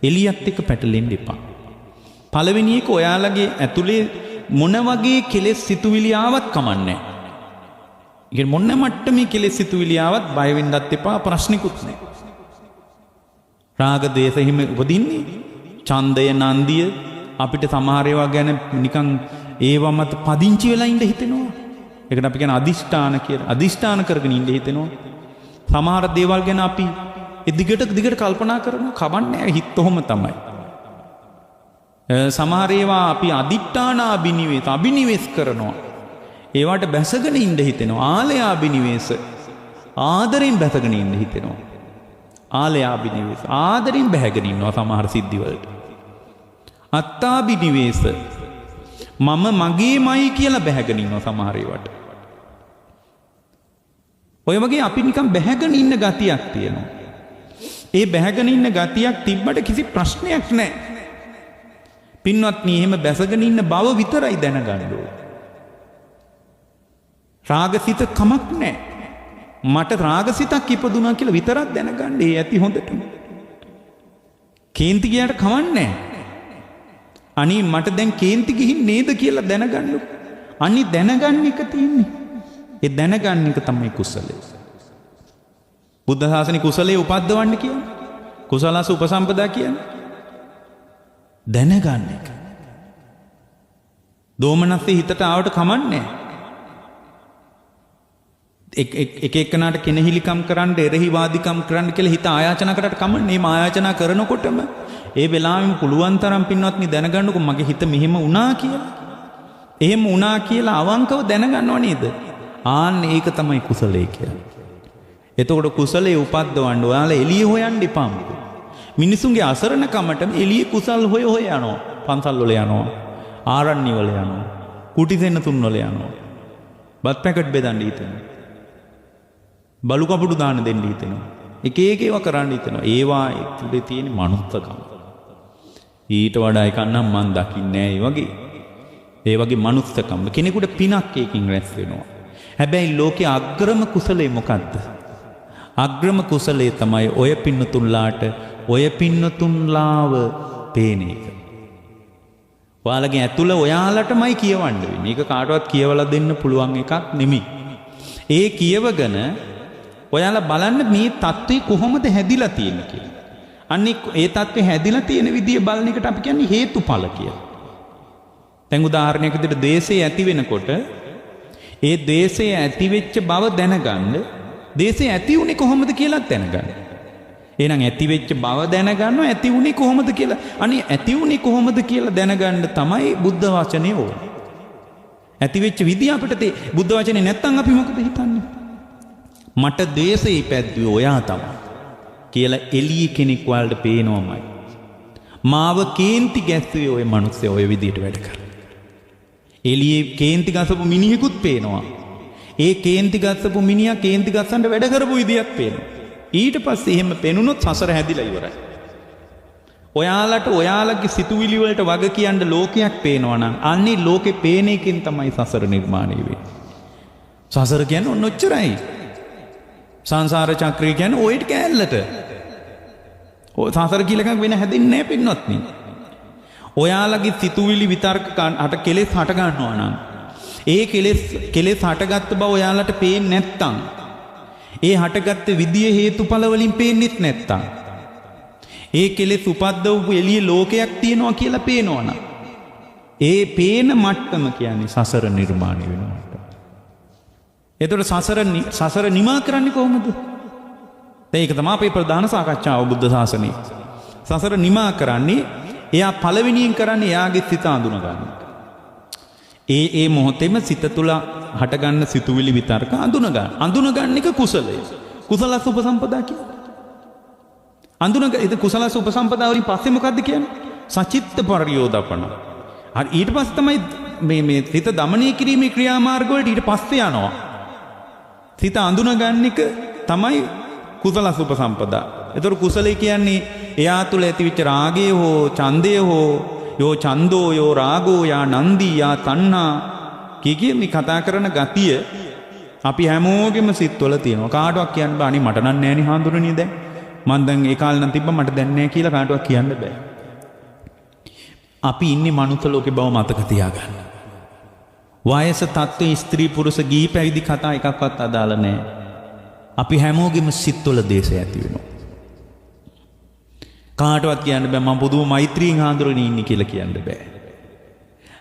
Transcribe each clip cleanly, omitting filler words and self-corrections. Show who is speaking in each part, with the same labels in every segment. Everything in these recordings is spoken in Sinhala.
Speaker 1: එළියත් එක්ක පැටලෙන්න එපා. පළවෙනි එක ඔයාලගේ ඇතුලේ මොන වගේ කෙලෙස් සිතුවිලි ආවත් කමන්නේ නැහැ. ඒ මොන මට්ටමේ කෙලෙස් සිතුවිලි ආවත් බය වෙන්නත් එපා, ප්‍රශ්නිකුත් නැහැ. රාග දේශ හිම උපදින්නේ ඡන්දය නන්දිය අපිට සමහර ඒවා ගැන නිකන් ඒවා මත පදිංචි වෙලා ඉන්න හිතෙනවා. ඒකට අපි කියන අදිෂ්ඨාන කියලා. අදිෂ්ඨාන කරගෙන ඉන්න හිතෙනවා. සමහර දේවල් ගැන අපි ඒ දිගට දිගට කල්පනා කරනවා. කවන්නේ හිත ඔහොම තමයි. සමහර ඒවා අපි අදිෂ්ඨානාබිනිවේස අබිනිවෙස් කරනවා. ඒවට බැසගෙන ඉන්න හිතෙනවා. ආලයාබිනිවේස ආදරෙන් බැසගෙන ඉන්න හිතෙනවා. ආලයාබිනිවේස ආදරෙන් බැහැගෙන ඉන්නවා සමහර සිද්ධි වලට. අත්තාබිනිවේස මම මගේමයි කියලා බැහැගෙන ඉන්නවා සමහර ඒවාට. ඔය වගේ අපි නිකන් බැහැගෙන ඉන්න ගතියක් තියෙනවා. ඒ බැහැගෙන ඉන්න ගතියක් තිබ්බට කිසි ප්‍රශ්නයක් නැහැ. පින්වත්නි, එහෙම බැසගෙන ඉන්න බව විතරයි දැනගන්න ඕනේ. රාගසිත කමක් නැහැ. මට රාගසිතක් ඉපදුනා කියලා විතරක් දැනගන්න. ඒ ඇති හොඳටම. කේන්ති ගියාට කමක් නැහැ. අනේ මට දැන් කේන්ති ගිහින් නේද කියලා දැනගන්නකො. අනේ දැනගන්න එක තියෙන්නේ. ඒ දැනගන්න එක තමයි කුසලය. බුද්ධ ශාසනයේ කුසලයේ උපද්දවන්න කියන්නේ. කුසලස උපසම්පදා කියන්නේ. දැනගන්න එක. දෝමනස්සේ හිතට ආවට කමක් නැහැ. එක එක්කනාට කෙනෙහිලිකම් කරන්න, එරෙහිවාදිකම් කරන්න කියලා හිත ආයාචනා කරාට කමන්නේ. මේ ආයාචනා කරනකොටම ඒ වෙලාවෙම පුළුවන් තරම් පින්වත්නි දැනගන්නකො මගේ හිත මෙහෙම වුණා කියලා. එහෙම වුණා කියලා අවංකව දැනගන්නව නේද? ආන්න ඒක තමයි කුසලයේ කියන්නේ. එතකොට කුසලයේ උපද්දවන්න ඔයාලා එළිය හොයන්න එපා. මිනිසුන්ගේ අසරණකමට එළිය කුසල් හොය හොය යනවා. පන්සල් වල යනවා, ආරණ්‍ය වල යනවා, කුටි සෙනසුන් වල යනවා, බත් පැකට් බෙදන්න හිතෙනවා, බලු කපුටු දාන දෙන්න හිතෙනවා, එක එක ඒවා කරන්න හිතෙනවා. ඒවා ඇතුලේ තියෙන මනුස්සකම. ඊට වඩා එකක් නම් මං දකින්නේ නෑ. ඒ වගේ ඒ වගේ මනුස්සකම කෙනෙකුට පිනක් ඒකින් රැස් වෙනවා. හැබැයි ලෝකේ අග්‍රම කුසලය මොකද්ද? අග්‍රම කුසලය තමයි ඔය පින්නතුන්ලාට ඔය පින්නතුන්ලාව පේන එක. ඔයාලගේ ඇතුළ ඔයාලටමයි කියවන්න වෙන්නේ. මේක කාටවත් කියවලා දෙන්න පුළුවන් එකක් නෙමෙයි. ඒ කියවගෙන ඔයාලා බලන්න මේ தત્ත්වය කොහොමද හැදිලා තියෙන්නේ කියලා. අන්න ඒ தત્ත්වය හැදිලා තියෙන විදිය බලන එකට අපි කියන්නේ හේතුඵල කියලා. දැන් උදාහරණයක් විදිහට ද්වේෂය ඇති වෙනකොට ඒ ද්වේෂය ඇති වෙච්ච බව දැනගන්න, ද්වේෂය ඇති වුණේ කොහොමද කියලාත් දැනගන්න. එහෙනම් ඇති වෙච්ච බව දැනගන්නවා, ඇති වුණේ කොහොමද කියලා. අනේ ඇති වුණේ කොහොමද කියලා දැනගන්න තමයි බුද්ධ වචනේ ඕනේ. ඇති වෙච්ච විදිය අපිට බුද්ධ වචනේ නැත්තම් අපි මොකද හිතන්නේ? මට ද්වේෂය ඉපැද්දුවේ ඔයා තමයි කියලා එළිය කෙනෙක් ඔයාලට පේනවමයි. මාව කේන්ති ගැස්සුවේ ඔය මිනිස්සයා ඔය විදියට වැඩ කරලා. එළියේ කේන්ති ගසපු මිනිහෙකුත් පේනවා. ඒ කේන්ති ගස්සපු මිනිහා කේන්ති ගස්සන්න වැඩ කරපු විදියක් පේනවා. ඊට පස්සේ එහෙම පෙනුනොත් සසර හැදිලා ඉවරයි. ඔයාලට ඔයාලගේ සිතුවිලි වලට වග කියන්න ලෝකයක් පේනවා නම් අන්නේ ලෝකේ පේන එකෙන් තමයි සසර නිර්මාණය වෙන්නේ. සසර කියන්නේ ඔන්න ඔච්චරයි. සංසාර චක්‍රය කියන්නේ ඔය ටික ඇල්ලට. ඔය සසර කියලා එකක් වෙන හැදෙන්නේ නැහැ පින්වත්නි. ඔයාලගේ සිතුවිලි විතර්ක හට කෙලෙස් හට ගන්නවා නම් ඒ කෙලෙස් හටගත්ත බව ඔයාලට පේන්නේ නැත්තම්, ඒ හටගත්ත විදිය හේතුඵල වලින් පේන්නෙත් නැත්තම්, ඒ කෙලෙස් උපද්දවපු එළිය ලෝකයක් තියෙනවා කියලා පේනවා නම්, ඒ පේන මට්ටම කියන්නේ සසර නිර්මාණය වෙන මට්ටම. එතකොට සසර නිමා කරන්නේ කොහොමද? දැන් ඒක තමයි අපේ ප්‍රධාන සාකච්ඡාව බුද්ධ ශාසනයේ. සසර නිමා කරන්නේ එයා පළවෙනියෙන් කරන්නේ එයාගේ සිත අඳුන ගන්න. ඒ ඒ මොහොතේම සිත තුළ හටගන්න සිතුවිලි විතර්ක අඳුන ගන්න. අඳුන ගන්න එක කුසලය. කුසලස් උපසම්පදා කියන්නේ. අඳුන ඒ කුසලස් උපසම්පදා වලින් පස්සේ මොකද්ද කියන්නේ? සචිත්ත පරියෝදපන. හරි, ඊට පස්සේ තමයි මේ මේ සිත දමනය කිරීමේ ක්‍රියාමාර්ග වලට ඊට පස්සේ යනවා. සිත අඳුන ගන්න එක තමයි කුසලස් උපසම්පදා. ඒතර කුසලයේ කියන්නේ එයා තුළ ඇතිවෙච්ච රාගය හෝ ඡන්දය හෝ, යෝ ඡන්දෝ යෝ රාගෝ යා නන්දි යා තණ්හා කිය කිය මේ කතා කරන ගතිය අපි හැමෝගෙම සිත්වල තියෙනවා. කාටවත් කියන්න බෑ අනේ මට නම් නෑනේ හාමුදුරනේ දැන්. මං දැන් ඒ කාලේ නම් තිබ්බා මට දැන් නෑ කියලා කාටවත් කියන්න බෑ. අපි ඉන්නේ මනුස්ස ලෝකේ බව මතක තියාගන්න. වයස, තත්ත්වය, ස්ත්‍රී පුරුෂ, ගිහි පැවිදි කතා එකක්වත් අදාළ නෑ. අපි හැමෝගෙම සිත්වල දේශය ඇති වෙනවා. කාටවත් කියන්න බෑ මම පුදුම මෛත්‍රියෙන් හාඳුරගෙන ඉන්නේ කියලා කියන්න බෑ.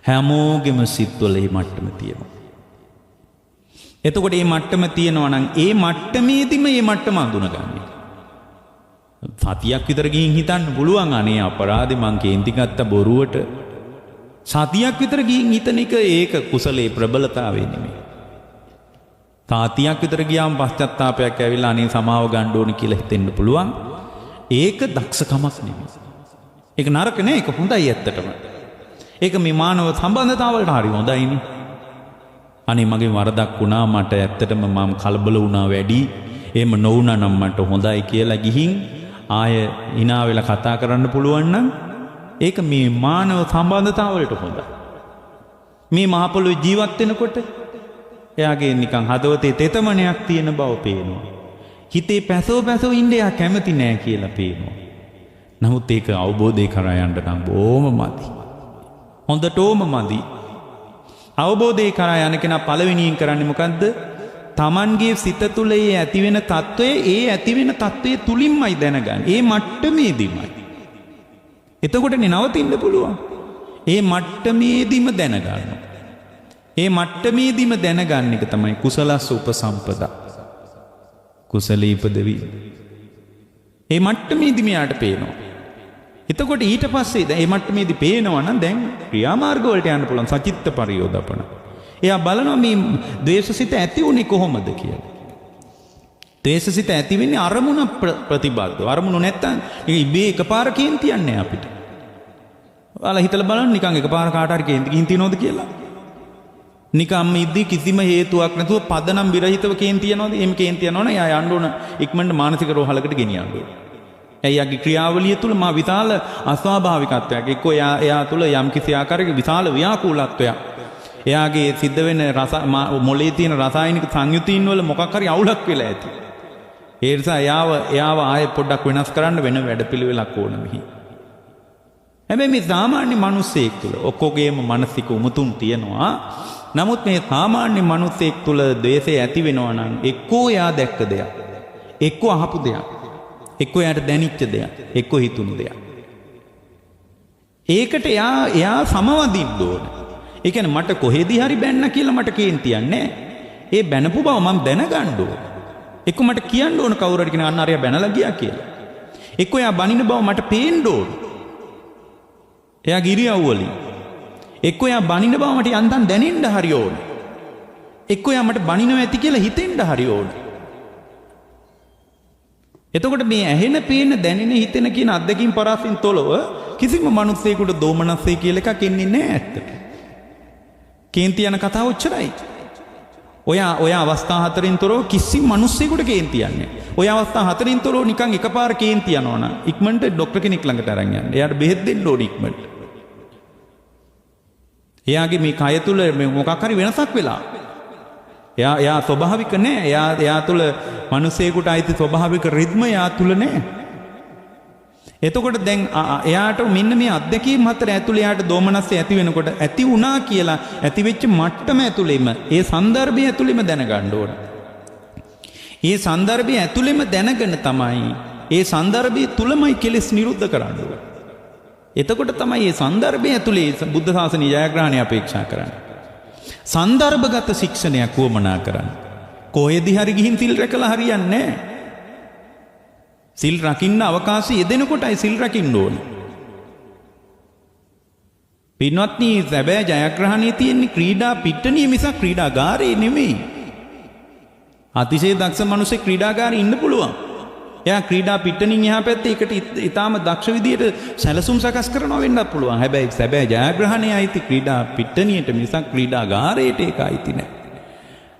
Speaker 1: හැමෝගෙම සිත්වල මේ මට්ටම තියෙනවා. එතකොට මේ මට්ටම තියෙනවා නම් ඒ මට්ටමේදීම මේ මට්ටම අඳුනගන්න. සතියක් විතර ගිහින් හිතන්න පුළුවන් අනේ අපරාධේ මං කේන්ති ගත්ත බොරුවට. සතියක් විතර ගිහින් හිතන එක ඒක කුසලයේ ප්‍රබලතාවය නෙමෙයි. සතියක් විතර ගියාම පශ්චාත්තාවයක් ඇවිල්ලා අනේ සමාව ගන්න ඕන කියලා හිතෙන්න පුළුවන්. ඒක දක්ෂකමක් නෙමෙයි. ඒක නරක නෑ, ඒක හොඳයි ඇත්තටම. ඒක මේ මානව සම්බන්ධතාවලට හරි හොඳයිනේ. අනේ මගෙන් වරදක් වුණා, මට ඇත්තටම මම කලබල වුණා වැඩි. එහෙම නොවුණා නම් මට හොඳයි කියලා ගිහින් ආය hina වෙලා කතා කරන්න පුළුවන් නම් ඒක මේ මානව සම්බන්ධතාවලට හොඳයි. මේ මහ පොළොවේ ජීවත් වෙනකොට එයාගේ නිකන් හදවතේ තෙතමනයක් තියෙන බව පේනවා. හිතේ පැසව පැසව ඉන්න එයා කැමති නෑ කියලා පේනවා. නමුත් ඒක අවබෝධය කරා යන්න නම් බොහොම මදි. හොඳටම මදි. අවබෝධය කරා යන කෙනා පළවෙනියෙන් කරන්නේ මොකද්ද? තමන්ගේ සිත තුළ ඒ ඇතිවෙන තත්වය ඒ ඇතිවෙන තත්වය තුලින්මයි දැනගන්නේ. ඒ මට්ටමේදීමයි. එතකොටනේ නවතින්න පුළුවන්. ඒ මට්ටමේදීම දැනගන්නවා. ඒ මට්ටමේදීම දැනගන්න එක තමයි කුසලස්ස උපසම්පදා. කුසලී ඉපදවීම. ඒ මට්ටමේදීම යාට පේනවා. එතකොට ඊට පස්සේ දැන් ඒ මට්ටමේදී පේනවා නම් දැන් ක්‍රියාමාර්ග වලට යන්න පුළුවන්. සචිත්ත පරියෝදපන. එයා බලනවා මේ ද්වේෂසිත ඇති වුණේ කොහොමද කියලා. ද්වේෂසිත ඇති වෙන්නේ අරමුණ ප්‍රතිබද්ධව. අරමුණු නැත්තම් ඒක ඉබේ එකපාර කේන්ති යන්නේ අපිට. ඔයාලා හිතලා බලන්න නිකන් එකපාර කාට හරි කේන්ති ගිහින් තියනවද කියලා. නිකම්ම ඉද්දි කිසිම හේතුවක් නැතුව පදනම් විරහිතව කේන්ති යනවද? එහෙම කේන්ති යනවනම් එයා යන්න ඕන ඉක්මනට මානසික රෝහලකට ගෙනියන්න ඕන. ඇයි යාගේ ක්‍රියාවලිය තුළ මා විශාල අස්වාභාවිකත්වයක්, එක්කෝ එයා තුළ යම් කිසි ආකාරයක විශාල ව්‍යාකූලත්වයක්, එයාගේ සිද්ධ වෙන රස මොලේ තියෙන රසායනික සංයුතීන් වල මොකක් හරි අවුලක් වෙලා ඇති. ඒ නිසා එයාව ආයෙ පොඩ්ඩක් වෙනස් කරන්න වෙන වැඩපිළිවෙලක් ඕන මෙහි. හැබැයි මේ සාමාන්‍ය මිනිස්සෙක් තුළ ඔක්කොගේම මානසික උමතුන් තියෙනවා. නමුත් මේ සාමාන්‍ය මිනිස්සෙක් තුළ ද්වේෂය ඇති වෙනවා නම් එක්කෝ එයා දැක්ක දෙයක්, එක්කෝ අහපු දෙයක්, එක්කෝ එයාට දැනිච්ච දෙයක්, එක්කෝ හිතුණු දෙයක්. ඒකට එයා සමවදින්න ඕන. ඒ කියන්නේ මට කොහෙදී හරි බැන්න කියලා මට කේන්තියක් නෑ. ඒ බැනපු බව මම දැනගන්න ඕන. එක්කෝ මට කියන්න ඕන කවුරු හරි කෙනෙක් අන්න අරයා බැනලා ගියා කියලා. එක්කෝ එයා බනින බව මට පේන්න ඕන. එයාගේ ඉරියව් වලින්. එක්කෝ එයා බනින බව මට යන්තම් දැනෙන්න හරි ඕන. එක්කෝ එයා මට බනිනවා ඇති කියලා හිතෙන්න හරි ඕන. එතකොට මේ ඇහෙන, පේන, දැනෙන, හිතෙන කියන අත්දැකීම් පරාසෙන් තොලව කිසිම මිනිස්සෙකුට දෝමනස්සේ කියලා එකක් එන්නේ නැහැ ඇත්තට. කේන්ති යන කතාව ඔච්චරයි. ඔය අවස්ථා හතරෙන් තොරව කිසිම මිනිස්සෙකුට කේන්ති යන්නේ නැහැ. ඔය අවස්ථා හතරෙන් තොරව නිකන් එකපාර කේන්ති යනවා නම් ඉක්මනට ඩොක්ටර් කෙනෙක් ළඟට අරන් යන්න. එයාට බෙහෙත් දෙන්න ඕනේ ඉක්මනට. එයාගේ මේ කය තුල මේ මොකක් හරි වෙනසක් වෙලා. එයා ස්වභාවික නෑ. එයා තුල මිනිසෙකුට අයිති ස්වභාවික රිද්ම එයා තුල නෑ. එතකොට දැන් එයාට මෙන්න මේ අත්දැකීම් හතර ඇතුලේ එයාට දෝමනස්ය ඇති වෙනකොට ඇති වුණා කියලා ඇති වෙච්ච මට්ටම ඇතුලේම ඒ සන්දර්භය ඇතුලේම දැනගන්න ඕන. ඒ සන්දර්භය ඇතුලේම දැනගෙන තමයි ඒ සන්දර්භය තුලමයි කෙලෙස් නිරුද්ධ කරන්න ඕන. එතකොට තමයි මේ සන්දර්භය ඇතුලේ බුද්ධ ශාසනය ජයග්‍රහණය අපේක්ෂා කරන්නේ. සන්දර්භගත ශික්ෂණයක් වුවමනා කරන්න. කොහෙදි හරි ගිහින් සිල් රැකලා හරියන්නේ නැහැ. සිල් රකින්න අවකාශය යෙදෙනකොටයි සිල් රකින්න ඕන. පින්වත්නි, සැබෑ ජයග්‍රහණය තියෙන්නේ ක්‍රීඩා පිට්ටනිය මිසක් ක්‍රීඩාගාරේ නෙමෙයි. අතිශය දක්ෂ මිනිස්සෙක් ක්‍රීඩාගාරේ ඉන්න පුළුවන්. එයා ක්‍රීඩා පිට්ටනින් එහා පැත්තේ ඒකට ඊටාම දක්ෂ විදියට සැලසුම් සකස් කරනවා වෙන්නත් පුළුවන්. හැබැයි සැබෑ ජයග්‍රහණය අයිති ක්‍රීඩා පිට්ටනියට මිසක් ක්‍රීඩාගාරයට ඒක අයිති නෑ.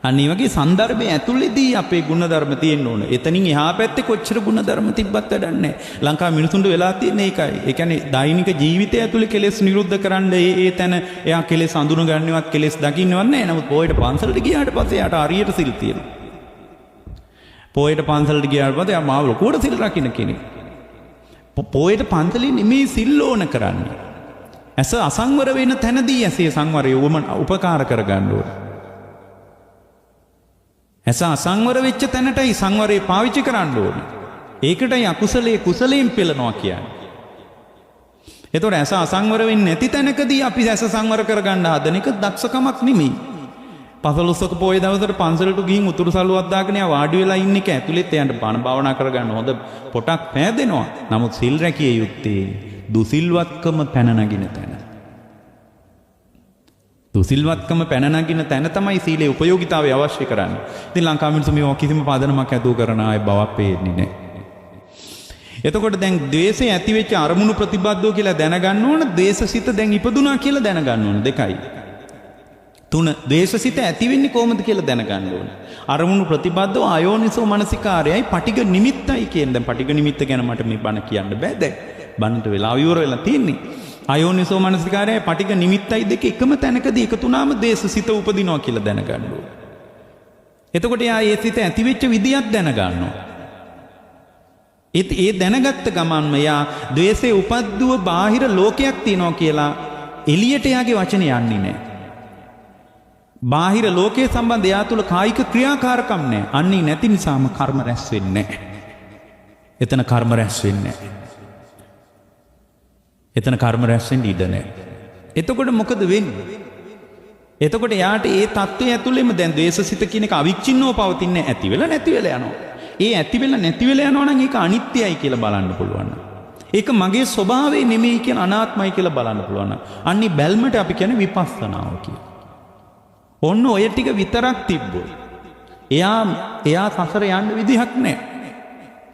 Speaker 1: අන්න ඒ වගේ සන්දර්භය ඇතුළේදී අපේ ගුණධර්ම තියෙන්න ඕන. එතනින් එහා පැත්තේ කොච්චර ගුණධර්ම තිබ්බත් වැඩක් නෑ. ලංකාවේ මිනිසුන්ට වෙලා තියෙන්නේ ඒකයි. ඒ කියන්නේ දෛනික ජීවිතය ඇතුළේ කෙලෙස් නිරුද්ධ කරන්න ඒ ඒ තැන එයා කෙලෙස් අඳුන ගන්නවත් කෙලෙස් දකින්නවත් නෑ. නමුත් පොයට පන්සලට ගියාට පස්සේ එයාට හරියට සිල් තියෙනවා. පොයට පන්සලට ගියාට පස්සේ එයා මාව ලොකුවට සිල් රකින්න කෙනෙක්. පොයට පන්සලේ නෙමෙයි සිල් ඕන කරන්නේ. ඇස අසංවර වෙන තැනදී ඇසේ සංවරය උපකාර කරගන්න ඕන. ඇස අසංවර වෙච්ච තැනටයි සංවරය පාවිච්චි කරන්න ඕන. ඒකටයි අකුසලයේ කුසලයෙන් පෙළනවා කියන්නේ. එතකොට ඇස අසංවර වෙන්නේ නැති තැනකදී අපි ඇස සංවර කරගන්න හදන එක දක්ෂකමක් නෙමෙයි. පසළොස්වක පොය දවසට පන්සලට ගිහින් උතුරු සළුවක් දාගෙන යා වාඩි වෙලා ඉන්න එක ඇතුළෙත් එයාට බණ භාවනා කරගන්න හොඳ පොටක් පෑදෙනවා. නමුත් සිල් රැකිය යුත්තේ දුසිල්වත්කම පැන නගින තැන. දුසිල්වත්කම පැන නගින තැන තමයි සීලේ උපයෝගීතාවය අවශ්‍ය කරන්නේ. ඉතින් ලංකාවේ මිනිස්සු මේවා කිසිම පදනමක් ඇතුව කරන අය බවක් පේන්නේ නැහැ. එතකොට දැන් ද්වේෂය ඇති වෙච්ච අරමුණු ප්‍රතිබද්ධව කියලා දැනගන්න ඕන, ද්වේෂසිත දැන් ඉපදුනා කියලා දැනගන්න ඕන. දෙකයි. තුන, ද්වේෂසිත ඇති වෙන්නේ කොහොමද කියලා දැනගන්න ඕන. අරමුණු ප්‍රතිබද්ධව අයෝනිසෝ මනසිකාරයයි පටිඝ නිමිත්තයි කියන. දැන් පටිඝ නිමිත්ත ගැන මට මේ බණ කියන්න බෑ. දැන් බණට වෙලාව ඉවර වෙලා තියෙන්නේ. අයෝනිසෝ මනසිකාරයයි පටිඝ නිමිත්තයි දෙක එකම තැනකදී එකතු වුණාම ද්වේෂසිත උපදිනවා කියලා දැනගන්න ඕන. එතකොට එයා ඒ සිත ඇති වෙච්ච විදියක් දැනගන්නවා. ඒ දැනගත්ත ගමන්ම එයා ද්වේෂයේ උපද්දුව බාහිර ලෝකයක් තියෙනවා කියලා එළියට එයාගේ වචන යන්නේ නැහැ. බාහිර ලෝකයේ සම්බන්ධ එයා තුල කායික ක්‍රියාකාරකම් නැහැ. අන්නේ නැති නිසාම කර්ම රැස් වෙන්නේ නැහැ. එතන කර්ම රැස් වෙන්නේ නැහැ. එතන කර්ම රැස් වෙන්න ඉඩ නැහැ. එතකොට මොකද වෙන්නේ? එතකොට එයාට ඒ தත්ත්වය ඇතුළෙම දැන් ද්වේෂසිත කියන එක අවිච්ඡින්නව පවතින්නේ ඇති වෙලා නැති වෙලා යනවා. ඒ ඇති වෙලා නැති වෙලා යනවා නම් ඒක අනිත්‍යයි කියලා බලන්න පුළුවන්. ඒක මගේ ස්වභාවය නෙමෙයි කියන අනාත්මයි කියලා බලන්න පුළුවන්. අන්නේ බැල්මට අපි කියන්නේ විපස්සනාව කියලා. ඔන්න ඔය ටික විතරක් තිබ්බොත් එයා සසර යන්න විදිහක් නැහැ.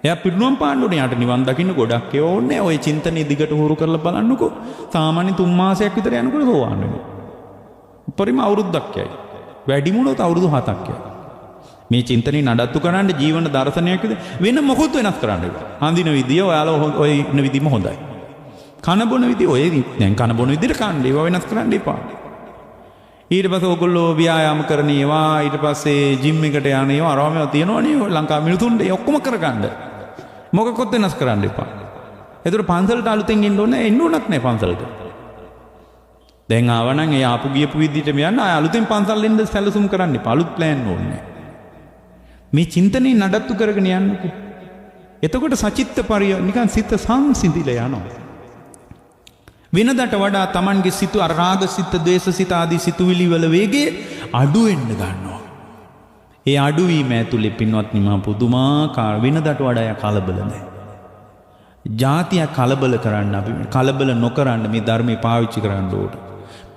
Speaker 1: එයා පිරිනුවම් පාන්න ඕනේ. එයාට නිවන් දකින්න ගොඩක් ඒවා ඕනේ නැහැ. ඔය චින්තනයේ දිගට හුරු කරලා බලන්නකෝ. සාමාන්‍ය 3 මාසයක් විතර යනකොට සෝවාන් වෙනවා. උපරිම අවුරුද්දක් යයි. වැඩිම වුණොත් අවුරුදු 7ක් යයි. මේ චින්තනයේ නඩත්තු කරන්න ජීවන දර්ශනයක් වෙන මොකොත් වෙනස් කරන්න එපා. අඳින විදිය ඔයාලා ඔය ඉන්න විදිහම හොඳයි. කන බොන විදිය ඔය දැන් කන බොන විදිහට කන්න ඒවා වෙනස් කරන්න එපා. ඊට පස්සේ ඔයගොල්ලෝ ව්‍යායාම කරන ඒවා, ඊට පස්සේ ජිම් එකට යන ඒවා අරවා මේවා තියෙනවනේ ලංකාවේ මිනිසුන්ට ඒ ඔක්කොම කරගන්න. මොකක්වත් වෙනස් කරන්න එපා. ඒතර පන්සලට අලුතෙන් එන්න ඕනේ එන්න ඕනත් නෑ පන්සලට. දැන් ආවනම් ඒ ආපු ගියපු විදිහටම යන්න, ආය අලුතෙන් පන්සල් එන්න සැලසුම් කරන්න එපා. අලුත් ප්ලෑන් ඕනේ. මේ චින්තනේ නඩත්තු කරගෙන යන්නකෝ. එතකොට සචිත්ත පරිය නිකන් සිත සංසිඳිලා යනවා. වෙනදට වඩා Tamanගේ සිත අර රාග සිත, ද්වේෂ සිත ආදී සිතුවිලි වල වේගය අඩු වෙන්න ගන්නවා. ඒ අඩුවීම ඇතුලේ පින්වත්නි මහා පුදුමාකාර වෙනදට වඩා යා කලබල නැහැ. ජාතිය කලබල කරන්න අපි කලබල නොකරන්න මේ ධර්මයේ පාවිච්චි කරන්න ඕන.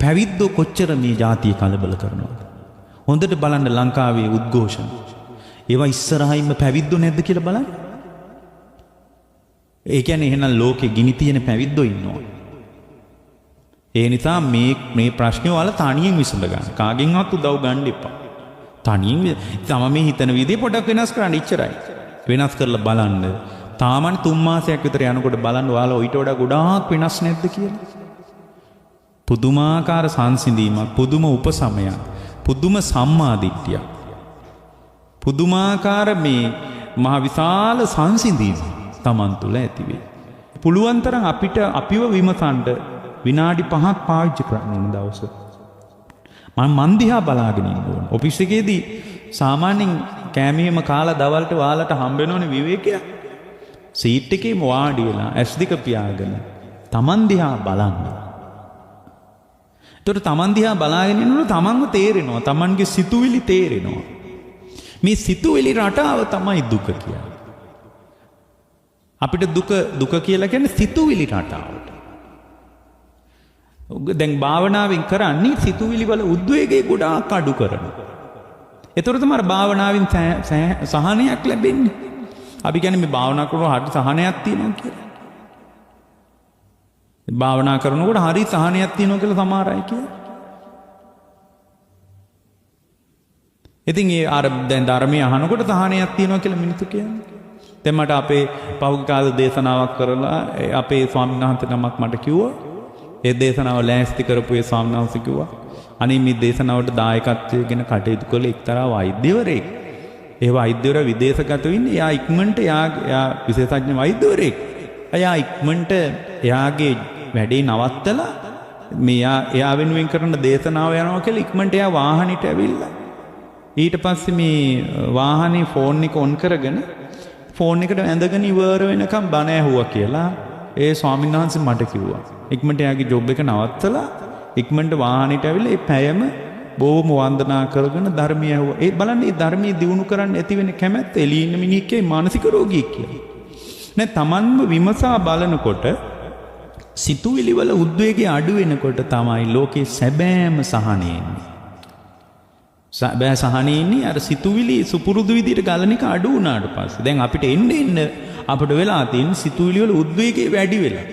Speaker 1: පැවිද්දෝ කොච්චර මේ ජාතිය කලබල කරනවද? හොඳට බලන්න ලංකාවේ උද්ඝෝෂණ. ඒවා ඉස්සරහින්ම පැවිද්දෝ නැද්ද කියලා බලන්න. ඒ කියන්නේ එහෙනම් ලෝකෙ ගිනි තියෙන පැවිද්දෝ ඉන්නවා. ඒ නිසා මේ මේ ප්‍රශ්නේ ඔයාලා තනියෙන් විසඳ ගන්න. කාගෙන්වත් උදව් ගන්න එපා. තනියෙන් තම මේ හිතන විදිය පොඩක් වෙනස් කරන්න ඉච්චරයි. වෙනස් කරලා බලන්න. තාමන් 3 මාසයක් විතර යනකොට බලන්න ඔයාලා ඊට වඩා ගොඩාක් වෙනස් නැද්ද කියලා. පුදුමාකාර සංසිඳීමක්, පුදුම උපසමයක්, පුදුම සම්මාදිට්ඨියක්, පුදුමාකාර මේ මහ විශාල සංසිඳීම Taman තුල ඇති වේ. පුළුවන් තරම් අපිට අපිව විමසන්න විනාඩි 5ක් පාවිච්චි කරන්න ඕන දවස. මං දිහා බලාගෙන ඉන්න ඕන. ඔෆිස් එකේදී සාමාන්‍යයෙන් කෑමේම කාලා දවල්ට ඔයාලට හම්බ වෙනවනේ විවේකයක්. සීට් එකේම වාඩි වෙලා ඇස් දෙක පියාගෙන Taman දිහා බලන්න. ඒතකොට Taman දිහා බලාගෙන ඉන්නකොට Tamanව තේරෙනවා. Tamanගේ සිතුවිලි තේරෙනවා. මේ සිතුවිලි රටාව තමයි දුක කියන්නේ. අපිට දුක දුක කියලා කියන්නේ සිතුවිලි රටාවට. දැන් භාවනාවෙන් කරන්නේ සිතුවිලි වල උද්වේගය ගොඩාක් අඩු කරනවා. ඒතර තමයි භාවනාවෙන් සහනයක් ලැබෙන්නේ. අපි කියන්නේ මේ භාවනා කරනකොට හරි සහනයක් තියෙනවා කියලා. භාවනා කරනකොට හරි සහනයක් තියෙනවා කියලා සමහර අය කියනවා. ඉතින් ඒ අර දැන් ධර්මයේ අහනකොට සහනයක් තියෙනවා කියලා මිනිස්සු කියන්නේ. දැන් මට අපේ පහුගිය කාලේ දේශනාවක් කරලා අපේ ස්වාමීන් වහන්සේ නමක් මට කිව්වා. ඒ දේශනාව ලෑස්ති කරපු ඒ ස්වාමීන් වහන්සේ කිව්වා, අනේ මේ දේශනාවට දායකත්වයෙන් කටයුතු කළ එක්තරා වෛද්‍යවරයෙක්. ඒ වෛද්‍යවරයා විදේශගත වෙන්නේ එයා ඉක්මනට එයා විශේෂඥ වෛද්‍යවරයෙක්. එයා ඉක්මනට එයාගේ වැඩේ නවත්තලා මේ එයා වෙනුවෙන් කරන දේශනාව යනවා කියලා ඉක්මනට එයා වාහනේට ඇවිල්ලා ඊට පස්සේ මේ වාහනේ ෆෝන් එක ඔන් කරගෙන ෆෝන් එකට ඇඳගෙන ඉවර වෙනකම් බණ ඇහුවා කියලා ඒ ස්වාමීන් වහන්සේ මට කිව්වා. ඉක්මනට එයාගේ ජොබ් එක නවත්තලා ඉක්මනට වාහනේට ඇවිල්ලා ඒ පැයම බොහොම වන්දනා කරගෙන ධර්මය ඇහුවා. ඒ බලන්න මේ ධර්මයේ දියුණු කරන්න ඇති වෙන කැමැත්ත එළී ඉන්න මිනිහෙක්ගේ මානසික රෝගියෙක් කියලා. නෑ, තමන්ම විමසා බලනකොට සිතුවිලි වල උද්වේගය අඩු වෙනකොට තමයි ලෝකේ සැබෑම සහනය එන්නේ. සැබෑ සහනය එන්නේ අර සිතුවිලි සුපුරුදු විදිහට ගලන එක අඩු වුණාට පස්සේ. දැන් අපිට එන්න එන්න අපිට වෙලා තියෙන සිතුවිලි වල උද්වේගය වැඩි වෙලා.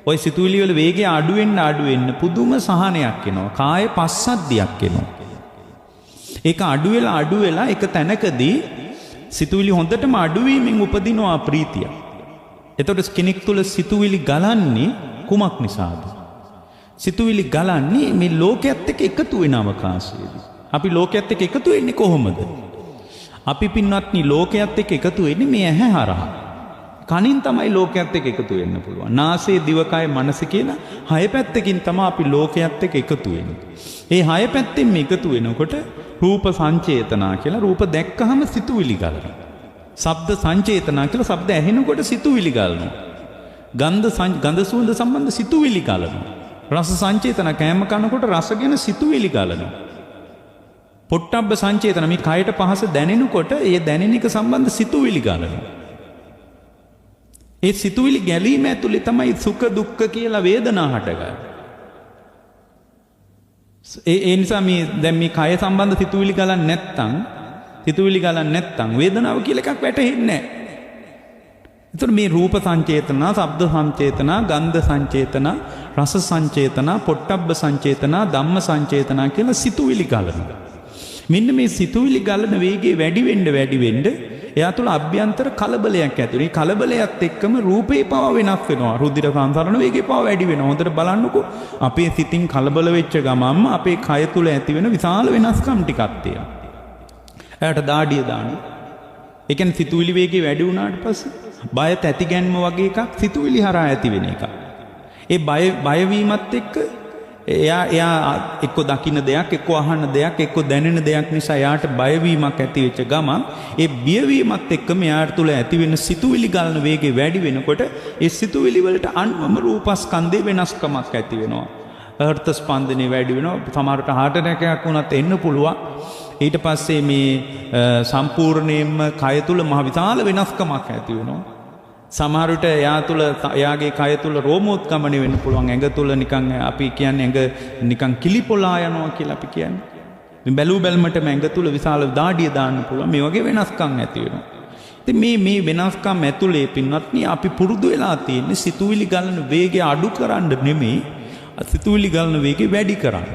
Speaker 1: ඔය සිතුවිලි වල වේගය අඩු වෙන්න අඩු වෙන්න පුදුම සහනයක් එනවා. කාය පස්සද්ධියක් එනවා. ඒක අඩු වෙලා අඩු වෙලා එක තැනකදී සිතුවිලි හොඳටම අඩු වීමෙන් උපදිනවා ප්‍රීතිය. එතකොට කෙනෙක් තුළ සිතුවිලි ගලන්නේ කුමක් නිසාද? සිතුවිලි ගලන්නේ මේ ලෝකයේත් එක්ක එකතු වෙන අවකාශයේදී. අපි ලෝකයේත් එක්ක එකතු වෙන්නේ කොහොමද? අපි පින්වත්නි ලෝකයේත් එක්ක එකතු වෙන්නේ මේ ඇහැ හරහා. කනින් තමයි ලෝකයේත් එක්ක එකතු වෙන්න පුළුවන්. නාසය, දිවකය, මනස කියලා හය පැත්තකින් තමයි අපි ලෝකයේත් එක්ක එකතු වෙන්නේ. ඒ හය පැත්තෙන් එකතු වෙනකොට රූප සංචේතනා කියලා රූප දැක්කහම සිතුවිලි ගලනවා. ශබ්ද සංචේතනා කියලා ශබ්ද ඇහෙනකොට සිතුවිලි ගලනවා. ගන්ධ සුවඳ සම්බන්ධ සිතුවිලි ගලනවා. රස සංචේතන කෑම කනකොට රස ගැන සිතුවිලි ගලනවා. පොට්ටබ්බ සංචේතන මේ කයට පහස දැනෙනකොට ඒ දැනෙන එක සම්බන්ධ සිතුවිලි ගලනවා. ඒ සිතුවිලි ගැලීම ඇතුලේ තමයි සුඛ දුක්ඛ කියලා වේදනා හටගන්නේ. ඒ නිසා මේ දැන් මේ කය සම්බන්ධ සිතුවිලි ගලන්නේ නැත්තම් සිතුවිලි ගලන්නේ නැත්තම් වේදනාව කියලා එකක් වැටහෙන්නේ නැහැ. ඒතර මේ රූප සංචේතන, ශබ්ද සංචේතන, ගන්ධ සංචේතන, රස සංචේතන, පොට්ටබ්බ සංචේතන, ධම්ම සංචේතන කියලා සිතුවිලි ගලනවා. මෙන්න මේ සිතුවිලි ගලන වේගය වැඩි වෙන්න වැඩි වෙන්න එයා තුළ අභ්‍යන්තර කලබලයක් ඇති වෙනවා. මේ කලබලයත් එක්කම රූපේ පව වෙනස් වෙනවා. රුධිර සංසරණ වේගය පව වැඩි වෙනවා. හොඳට බලන්නකෝ අපේ සිතින් කලබල වෙච්ච ගමන්ම අපේ කය තුළ ඇති වෙන විශාල වෙනස්කම් ටිකක් තියෙනවා. එයාට දාඩිය දානවා. ඒ කියන්නේ සිතුවිලි වේගය වැඩි වුණාට පස්සේ බය තැති ගැන්ම වගේ එකක් සිතුවිලි හරහා ඇති වෙන එකක්. ඒ බය වීමත් එක්ක එයා එක්ක දකින්න දෙයක්, එක්ක අහන්න දෙයක්, එක්ක දැනෙන දෙයක් නිසා එයාට බයවීමක් ඇති වෙච්ච ගමන් ඒ බියවීමත් එක්කම එයාට තුල ඇති වෙන සිතුවිලි ගලන වේගය වැඩි වෙනකොට ඒ සිතුවිලි වලට අනුවම රූපස්කන්ධේ වෙනස්කමක් ඇති වෙනවා. හෘද ස්පන්දනය වැඩි වෙනවා. සමහරට හાર્ට් ඇටැක් එකක් වුණත් එන්න පුළුවන්. ඊට පස්සේ මේ සම්පූර්ණයෙන්ම කය තුල මහ විශාල වෙනස්කමක් ඇති වෙනවා. සමහර විට එයා තුල එයාගේ කය තුල රෝමෝත්ගමනය වෙන්න පුළුවන්. ඇඟ තුල නිකන් අපි කියන්නේ ඇඟ නිකන් කිලිපොලා යනවා කියලා අපි කියන්නේ. මේ බැලූ බැලමටම ඇඟ තුල විශාල දාඩිය දාන්න පුළුවන්. මේ වගේ වෙනස්කම් ඇති වෙනවා. ඉතින් මේ වෙනස්කම් ඇතුලේ පින්වත්නි අපි පුරුදු වෙලා තියෙන්නේ සිතුවිලි ගලන වේගය අඩු කරන්න නෙමෙයි, සිතුවිලි ගලන වේගය වැඩි කරන්න.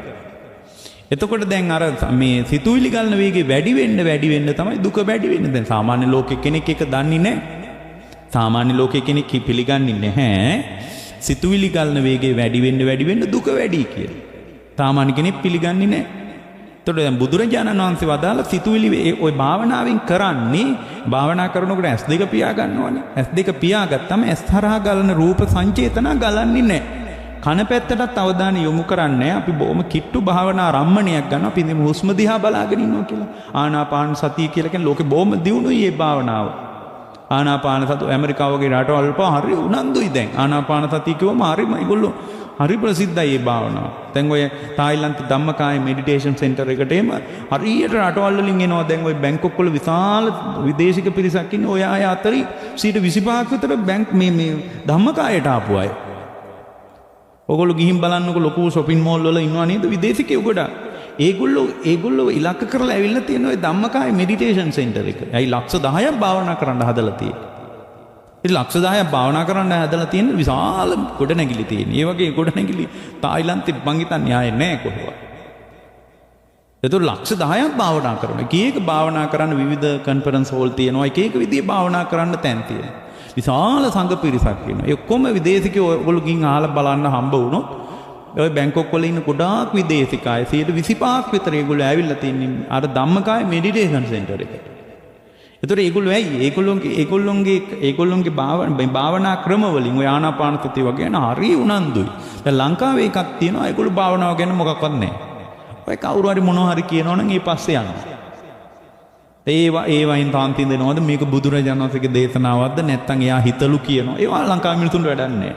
Speaker 1: එතකොට දැන් අර මේ සිතුවිලි ගලන වේගය වැඩි වෙන්න වැඩි වෙන්න තමයි දුක වැඩි වෙන්නේ. දැන් සාමාන්‍ය ලෝකෙ කෙනෙක් එක දන්නේ නැහැ. සාමාන්‍ය ලෝකයේ කෙනෙක් පිළිගන්නේ නැහැ සිතුවිලි ගලන වේගය වැඩි වෙන්න වැඩි වෙන්න දුක වැඩි කියලා. සාමාන්‍ය කෙනෙක් පිළිගන්නේ නැහැ. එතකොට දැන් බුදුරජාණන් වහන්සේ වදාළ සිතුවිලි ඔය භාවනාවෙන් කරන්නේ, භාවනා කරනකොට ඇස් දෙක පියා ගන්නවනේ. ඇස් දෙක පියාගත්තම ඇස් හරහා ගලන රූප සංචේතන ගලන්නේ නැහැ. කන පැත්තටත් අවධානය යොමු කරන්නේ අපි බොහොම කිට්ටු භාවනා රම්මණයක් ගන්නවා. අපි ඉතින් හුස්ම දිහා බලාගෙන ඉන්නවා කියලා. ආනාපාන සතිය කියලා කියන්නේ ලෝකේ බොහොම දියුණුයි මේ භාවනාව. ආනාපාන සතිය ඇමරිකාව වගේ රටවල් පවා හරි උනන්දුයි දැන්. ආනාපාන සතිය කිව්වම හරිම ඒගොල්ලෝ හරි ප්‍රසිද්ධයි මේ භාවනාව. දැන් ඔය තායිලන්ත ධම්මකාය මෙඩිටේෂන් සෙන්ටර් එකට එම හරියට රටවල් වලින් එනවා. දැන් ඔය බැංකොක් වල විශාල විදේශික පිරිසක් ඉන්නේ. ඔය අය අතරින් 25ක් විතර බැංක් මේ ධම්මකායට ආපු අය. ඔයගොල්ලෝ ගිහින් බලන්නකො ලොකු ෂොපින් මෝල් වල ඉන්නවා නේද විදේශිකයෝ ගොඩක්. ඒගොල්ලෝ ඉලක්ක කරලා ඇවිල්ලා තියෙන ඔය ධම්මකාය මෙඩිටේෂන් සෙන්ටර් එක. ඇයි ලක්ෂ 10ක් භාවනා කරන්න හදලා තියෙන්නේ. ඉතින් ලක්ෂ 10ක් භාවනා කරන්න හදලා තියෙන විශාල ගොඩනැගිලි තියෙන. ඒ වගේ ගොඩනැගිලි තායිලන්තේ මං හිතන්නේ ආයේ නෑ කොහෙවත්. ඒතකොට ලක්ෂ 10ක් භාවනා කරනවා. එක එක භාවනා කරන්න විවිධ කන්ෆරන්ස් හෝල් තියෙනවා. එක එක විදිහේ භාවනා කරන්න තැන් තියෙනවා. විශාල සංඝ පිරිසක් ඉන්නවා. ඒ ඔක්කොම විදේශිකයෝ ඔයගොල්ලෝ ගිහින් අහලා බලන්න හම්බ වුණොත් ඔය බැංකොක් වල ඉන්න ගොඩාක් විදේශික අය 25ක් විතර ඒගොල්ලෝ ඇවිල්ලා තින්නේ අර ධම්මකාය මෙඩිටේෂන් සෙන්ටර් එකට. ඒතර ඒගොල්ලෝ ඇයි ඒගොල්ලොන්ගේ ඒගොල්ලොන්ගේ ඒගොල්ලොන්ගේ භාවනා ක්‍රම වලින් ඔය ආනාපාන සතිය වගේ යන හරි උනන්දුයි. දැන් ලංකාවේ එකක් තියෙනවා, ඒගොල්ලෝ භාවනාව ගැන මොකක්වත් නැහැ. ඔය කවුරු හරි මොනවා හරි කියනවා නම් ඒ පස්සේ යනවා. ඒවා ඒවයින් තාන්ති දෙනවද, මේක බුදුරජාණන් වහන්සේගේ දේශනාවක්ද නැත්නම් එයා හිතලු කියනවා. ඒවා ලංකාවේ මිනිසුන්ට වැඩක් නැහැ.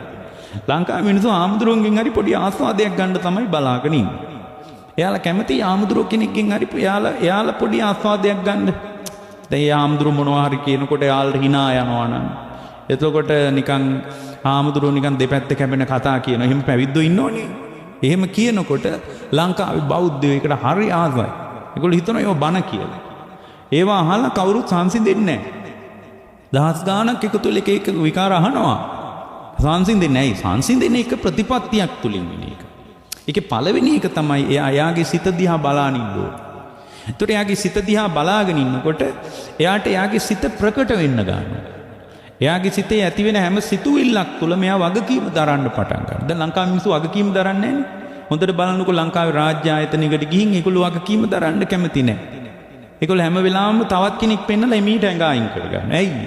Speaker 1: ලංකාවේ මිනිස්සු ආමුදුරුවන්ගෙන් හරි පොඩි ආස්වාදයක් ගන්න තමයි බලාගෙන ඉන්නේ. එයාලා කැමති ආමුදුරුව කෙනෙක්ගෙන් හරි එයාලා පොඩි ආස්වාදයක් ගන්න. දැන් ඒ ආමුදුරුව මොනවා හරි කියනකොට එයාලට hina යනවා නම්, එතකොට නිකන් ආමුදුරුව නිකන් දෙපැත්ත කැපෙන කතා කියනවා. එහෙම පැවිද්දෝ ඉන්නෝනේ. එහෙම කියනකොට ලංකාවේ බෞද්ධයෝ ඒකට හරි ආසයි. ඒගොල්ලෝ හිතනවා ඒවා බන කියලා. ඒවා අහලා කවුරුත් සංසිඳෙන්නේ නැහැ. දහස් ගාණක් එකතු වෙලා එක එක විකාර අහනවා. සංසිඳෙන්නේ නැහැ. සංසිඳෙන එක ප්‍රතිපත්තියක් තුලින් වෙන එක. ඒකේ පළවෙනි එක තමයි එයා එයාගේ සිත දිහා බලාගෙන ඉන්න ඕනේ. ඒතකොට එයාගේ සිත දිහා බලාගෙන ඉන්නකොට එයාට එයාගේ සිත ප්‍රකට වෙන්න ගන්නවා. එයාගේ සිතේ ඇති වෙන හැම සිතුවිල්ලක් තුළ මෙයා වගකීම දරන්න පටන් ගන්නවා. දැන් ලංකාවේ මිනිස්සු වගකීම දරන්නේ නැහැනේ. හොඳට බලන්නකෝ ලංකාවේ රාජ්‍ය ආයතනයකට ගිහින් ඒගොල්ලෝ වගකීම දරන්න කැමති නැහැ. ඒගොල්ලෝ හැම වෙලාවෙම තවත් කෙනෙක් පෙන්නලා එමීට ඇඟ අයින් කරගන්නවා. ඇයි?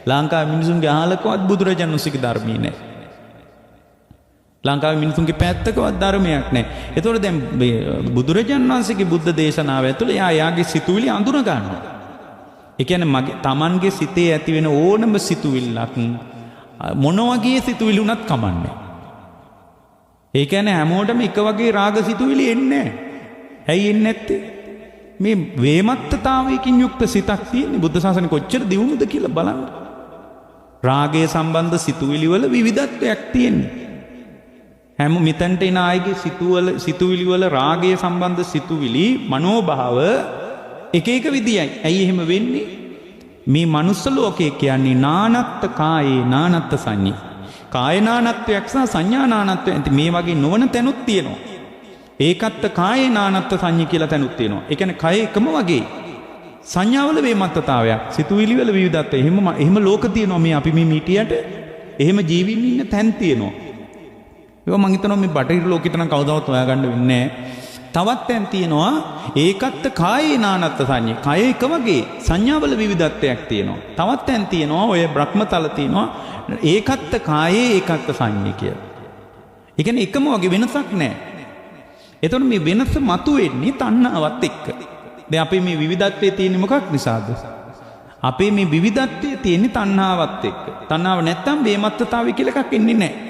Speaker 1: ලංකාවේ මිනිසුන්ගේ අහලකවත් බුදුරජාණන් වහන්සේගේ ධර්මයේ නැහැ. ලංකාවේ මිනිසුන්ගේ පැත්තකවත් ධර්මයක් නැහැ. ඒතකොට දැන් බුදුරජාණන් වහන්සේගේ බුද්ධ දේශනාව ඇතුළේ එයා එයාගේ සිතුවිලි අඳුන ගන්නවා. ඒ කියන්නේ මගේ Tamanගේ සිතේ ඇති වෙන ඕනම සිතුවිල්ලක් මොන වගේ සිතුවිලි වුණත් කමන්නේ. ඒ කියන්නේ හැමෝටම එක වගේ රාග සිතුවිලි එන්නේ නැහැ. ඇයි එන්නේ නැත්තේ? මේ වේමත්තතාවයකින් යුක්ත සිතක් තියෙන්නේ. බුද්ධ ශාසනය කොච්චර දියුණුද කියලා බලන්න. රාගය සම්බන්ධ සිතුවිලි වල විවිධත්වයක් තියෙන්නේ. හැම මෙතනට එන අයගේ සිතුවිලි වල රාගය සම්බන්ධ සිතුවිලි මනෝභාව එක එක විදියයි. ඇයි එහෙම වෙන්නේ? මේ මනුස්ස ලෝකය කියන්නේ නානත්ත් කායේ නානත්ත් සංඤේ. කාය නානත්වයක් සහ සංඥා නානත්වයක්. ඉතින් මේ වගේ නොවන තැනුත් තියෙනවා. ඒකත්ත කායේ නානත්ත් සංඤේ කියලා තැනුත් තියෙනවා. ඒ කියන්නේ කය එකම වගේ සංඥාවල වේමත්තතාවයක්, සිතුවිලි වල විවිධත්වය. එහෙම ලෝක තියෙනවා. මේ අපි මේ මීටියට එහෙම ජීවින් ඉන්න තැන් තියෙනවා. ඒවා මං හිතනවා මේ බටහිර ලෝකෙට නම් කවදාවත් හොයාගන්න වෙන්නේ නැහැ. තවත් තැන් තියෙනවා ඒකත්ත කායේ නානත්ත් සංඤේ. කය එක වගේ සංඥාවල විවිධත්වයක් තියෙනවා. තවත් තැන් තියෙනවා ඔය බ්‍රහ්මතල තියෙනවා ඒකත්ත කායේ ඒකත්ත සංඤේ කියලා. ඒ කියන්නේ එකම වගේ වෙනසක් නැහැ. එතකොට මේ වෙනස මතුවෙන්නේ තණ්හාවත් එක්ක. දැන් අපේ මේ විවිධත්වයේ තියෙන්නේ මොකක් නිසාද? අපේ මේ විවිධත්වයේ තියෙන්නේ තණ්හාවත් එක්ක. තණ්හාව නැත්තම් වේමත්තතාවය කියලා එකක් එන්නේ නැහැ.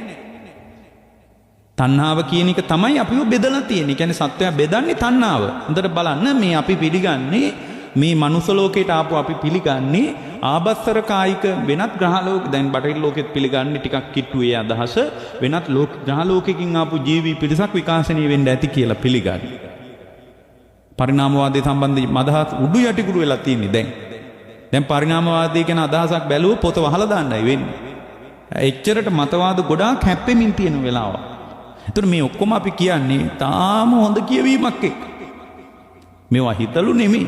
Speaker 1: තණ්හාව කියන එක තමයි අපිව බෙදලා තියෙන්නේ. ඒ කියන්නේ සත්වයා බෙදන්නේ තණ්හාව. හොඳට බලන්න මේ අපි පිළිගන්නේ මේ මනුස්ස ලෝකයට ආපු අපි පිළිගන්නේ ආබස්සර කායික වෙනත් ග්‍රහ ලෝක, දැන් බටහිර ලෝකෙත් පිළිගන්නේ ටිකක් කිට්ටු ඒ අදහස, වෙනත් ලෝක ග්‍රහ ලෝකෙකින් ආපු ජීවි පිරිසක් විකාශනය වෙන්න ඇති කියලා පිළිගන්නේ. පරිණාමවාදයේ සම්බන්ධ අදහස් උඩු යටිකුරු වෙලා තියෙන්නේ දැන්. දැන් පරිණාමවාදය ගැන අදහසක් බැලුවොත් පොත වහලා දාන්නයි වෙන්නේ. එච්චරට මතවාද ගොඩාක් හැප්පෙමින් තියෙන වෙලාවක්. එතකොට මේ ඔක්කොම අපි කියන්නේ තාම හොඳ කියවීමක් එක්ක. මේවා හිතලු නෙමෙයි.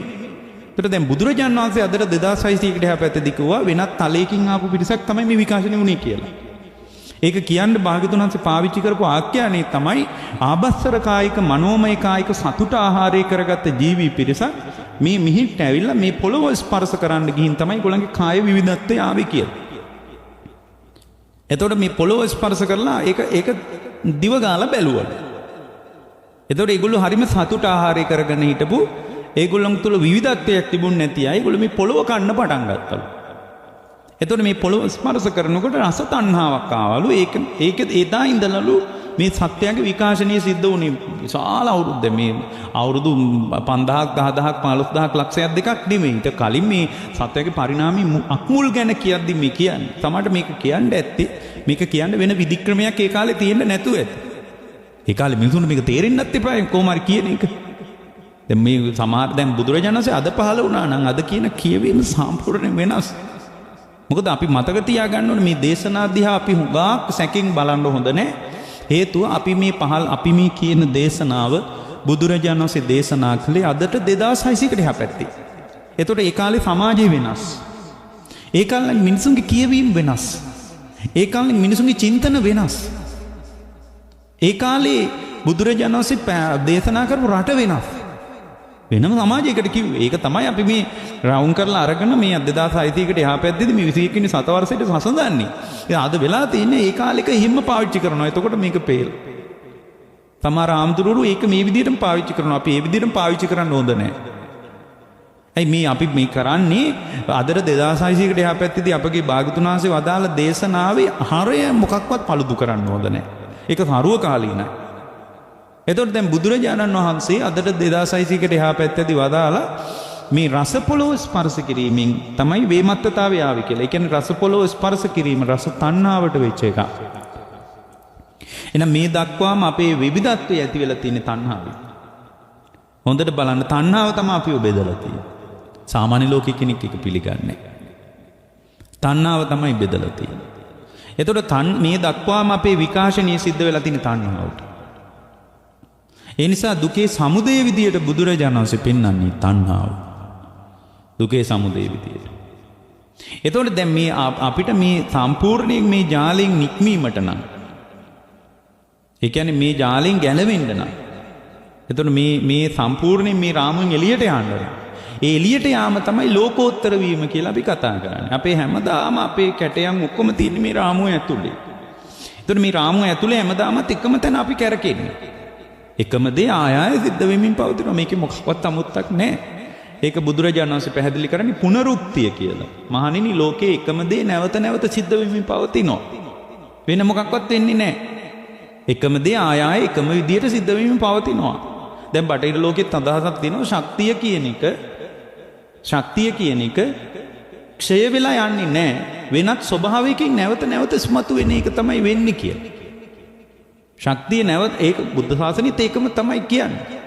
Speaker 1: එතකොට දැන් බුදුරජාණන් වහන්සේ අදට 2600කට එහා පැත්තේදී කිව්වා වෙනත් තලයකින් ආපු පිරිසක් තමයි මේ විකාශනය වුණේ කියලා. ඒක කියන්න භාග්‍යවතුන් වහන්සේ පාවිච්චි කරපු ආඛ්‍යානය තමයි ආබස්සර කායික මනෝමය කායික සතුට ආහාරය කරගත්ත ජීවි පිරිසක් මේ මිහිට ඇවිල්ලා මේ පොළොව ස්පර්ශ කරන්න ගිහින් තමයි ඒගොල්ලන්ගේ කාය විවිධත්වය ආවේ කියලා. එතකොට මේ පොළොව ස්පර්ශ කරලා ඒක දිව ගාලා බැලුවලු. එතකොට ඒගොල්ලෝ හරිම සතුට ආහාරය කරගෙන හිටපු ඒගොල්ලන් තුල විවිධත්වයක් තිබුණ නැති අය ඒගොල්ලෝ මේ පොළොව කන්න පටන් ගත්තලු. එතකොට මේ පොළොව ස්පර්ශ කරනකොට රස තණ්හාවක් ආවලු. ඒක එදා ඉඳලලු මේ සත්‍යයේ විකාශනය සිද්ධ වුණේ. විශාල අවුරුද්ද මේ අවුරුදු 5000ක් 10000ක් 15000ක් ලක්ෂයක් දෙකක් නෙමෙයි. ඊට කලින් මේ සත්‍යයේ පරිණාමي අක්මුල් ගැන කියද්දි මේ කියන්නේ. සමහරට මේක කියන්න ඇත්තේ මේක කියන්න වෙන විධික්‍රමයක් ඒ කාලේ තියෙන්න නැතුව ඇති. ඒ කාලේ මිනිසුන්ට මේක තේරෙන්නත් එපා කොහොම හරි කියන එක. දැන් මේ සමහර දැන් බුදුරජාණන් වහන්සේ අද පහළ වුණා නම් අද කියන කියවීම සම්පූර්ණයෙන් වෙනස්. මොකද අපි මතක තියාගන්න ඕනේ මේ දේශනා දිහා අපි හුඟක් සැකෙන් බලන්න හොඳ නෑ. හේතුව අපි මේ පහල් අපි මේ කියන දේශනාව බුදුරජාණන් වහන්සේ දේශනා කළේ අදට 2600කට එහා පැත්තේ. එතකොට ඒ කාලේ සමාජය වෙනස්. ඒ කාලේ මිනිසුන්ගේ කියවීම වෙනස්. ඒ කාලේ මිනිසුන්ගේ චින්තන වෙනස්. ඒ කාලේ බුදුරජාණන් වහන්සේ දේශනා කරපු රට වෙනස්. වෙනම සමාජයකට කිව්වේ. ඒක තමයි අපි මේ රවුම් කරලා අරගෙන මේ 2600කට එහා පැත්තේදී මේ 21 වෙනි සතවර්ෂයට සසඳන්නේ. ඉතින් අද වෙලා තියෙන්නේ ඒ කාලෙක එහෙම පාවිච්චි කරනවා. එතකොට මේක පේල්. සමහර ආම්තුරුරු ඒක මේ විදිහටම පාවිච්චි කරනවා. අපි ඒ විදිහටම පාවිච්චි කරන්න හොඳ නෑ. ඇයි මේ අපි මේ කරන්නේ අදට 2600කට එහා පැත්තේදී අපගේ භාගතුන් වහන්සේ වදාළ දේශනාවේ හරය මොකක්වත් පළුදු කරන්න හොඳ නෑ. ඒක සරුව කාලීනයි. එතකොට දැන් බුදුරජාණන් වහන්සේ අදට 2600කට එහා පැත්තේදී වදාලා මේ රස පොළොව ස්පර්ශ කිරීමෙන් තමයි වේමත්තතාවය ආවේ කියලා. ඒ කියන්නේ රස පොළොව ස්පර්ශ කිරීම රස තණ්හාවට වෙච්ච එකක්. එහෙනම් මේ දක්වාම අපේ විවිධත්වය ඇති වෙලා තියෙන තණ්හාවෙන්. හොඳට බලන්න තණ්හාව තමයි අපිව බෙදලා තියෙන්නේ. සාමාන්‍ය ලෝකෙ කෙනෙක් එක පිළිගන්නේ නැහැ. තණ්හාව තමයි බෙදලා තියෙන්නේ. එතකොට මේ දක්වාම අපේ විකාශනීය සිද්ධ වෙලා තියෙන තණ්හාවට. ඒ නිසා දුකේ සමුදය විදියට බුදුරජාණන් වහන්සේ පෙන්වන්නේ තණ්හාව. දුකේ සමුදය විදියට. එතකොට දැන් මේ අපිට මේ සම්පූර්ණයෙන් මේ ජාලයෙන් නික්මීමට නම්, ඒ කියන්නේ මේ ජාලයෙන් ගැලවෙන්න නම්, එතකොට මේ මේ සම්පූර්ණයෙන් මේ රාමුවෙන් එළියට යන්න නම්, ඒ එළියට යාම තමයි ලෝකෝත්තර වීම කියලා අපි කතා කරන්නේ. අපේ හැමදාම අපේ කැටයන් ඔක්කොම තියෙන්නේ මේ රාමුව ඇතුලේ. එතකොට මේ රාමුව ඇතුලේ හැමදාමත් එකම තැන අපි කැරකෙන්නේ. එකම දේ ආය ආය සිද්ධ වෙමින් පවතිනවා. මේකේ මොකක්වත් අමුත්තක් නැහැ. ඒක බුදුරජාණන් වහන්සේ පැහැදිලි කරන්නේ පුනරුක්තිය කියලා. මහණෙනි, ලෝකේ එකම දේ නැවත නැවත සිද්ධ වෙමින් පවතිනවා. වෙන මොකක්වත් වෙන්නේ නැහැ. එකම දේ ආය ආය එකම විදියට සිද්ධ වෙමින් පවතිනවා. දැන් බටහිර ලෝකෙත් අදහසක් තියෙනවා ශක්තිය කියන එක, ශක්තිය කියන එක ක්ෂය වෙලා යන්නේ නැහැ. වෙනත් ස්වභාවයකින් නැවත නැවත ඉස්මතු වෙන එක තමයි වෙන්නේ කියලා. ශක්තිය නැවත, ඒක බුද්ධ ශාසනයත් ඒකම තමයි කියන්නේ.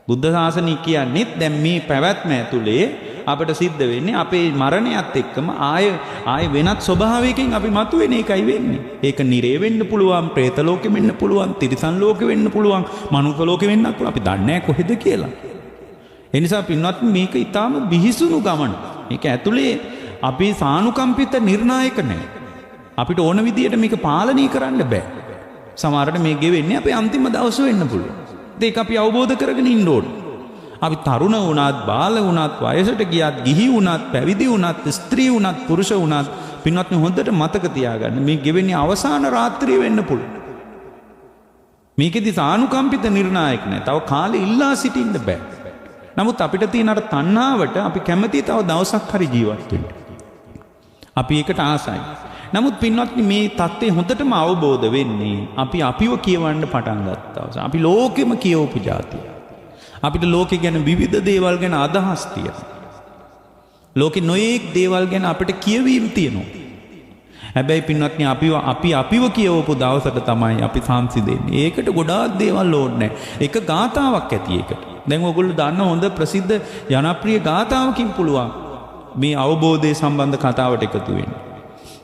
Speaker 1: බුද්ධ ශාසනය කියන්නේත් දැන් මේ පැවැත්ම ඇතුලේ අපට සිද්ධ වෙන්නේ අපේ මරණයත් එක්කම ආය ආය වෙනත් ස්වභාවයකින් අපි මතුවෙන එකයි වෙන්නේ. ඒක නිරේ වෙන්න පුළුවන්, പ്രേත ලෝකෙ වෙන්න පුළුවන්, තිරිසන් ලෝකෙ වෙන්න පුළුවන්, මනුස්ස ලෝකෙ වෙන්නත් පුළුවන්. අපි දන්නේ නැහැ කොහෙද කියලා. ඒ නිසා පින්වත් මේක ඊටාම බිහිසුණු ගමන. මේක ඇතුලේ අපි සානුකම්පිත නිර්ණායක නැහැ. අපිට ඕන විදියට මේක පාලනය කරන්න බෑ. සමහරට මේ ගෙවෙන්නේ අපේ අන්තිම දවස වෙන්න පුළුවන්. ඒක අපි අවබෝධ කරගෙන ඉන්න ඕන. අපි තරුණ වුණත්, බාල වුණත්, වයසට ගියත්, ගිහි වුණත්, පැවිදි වුණත්, ස්ත්‍රී වුණත්, පුරුෂ වුණත් පින්වත්නි හොඳට මතක තියාගන්න මේ ගෙවෙන්නේ අවසාන රාත්‍රිය වෙන්න පුළුවන්. මේකෙදි සානුකම්පිත නිර්ණායක නෑ. තව කාලෙ ඉල්ලා සිටින්න බෑ. නමුත් අපිට තියෙන අර තණ්හාවට අපි කැමති තව දවසක් හරි ජීවත් වෙන්න. අපි ඒකට ආසයි. නමුත් පින්වත්නි මේ தත්ත්වය හොඳටම අවබෝධ වෙන්නේ අපි අපිව කියවන්න පටන් ගත්තා. අපි ලෝකෙම කියවපු ජාතිය. අපිට ලෝකෙ ගැන විවිධ දේවල් ගැන අදහස් තියෙනවා. ලෝකෙ නොයෙක් දේවල් ගැන අපිට කියවීම් තියෙනවා. හැබැයි පින්වත්නි අපි අපිව කියවපු දවසට තමයි අපි සංසිඳෙන්නේ. ඒකට ගොඩාක් දේවල් ඕනේ නැහැ. එක ගාතාවක් ඇති ඒකට. දැන් ඔයගොල්ලෝ දන්න හොඳ ප්‍රසිද්ධ ජනප්‍රිය ගාතාවකින් පුළුවන් මේ අවබෝධය සම්බන්ධ කතාවට එකතු වෙන්න.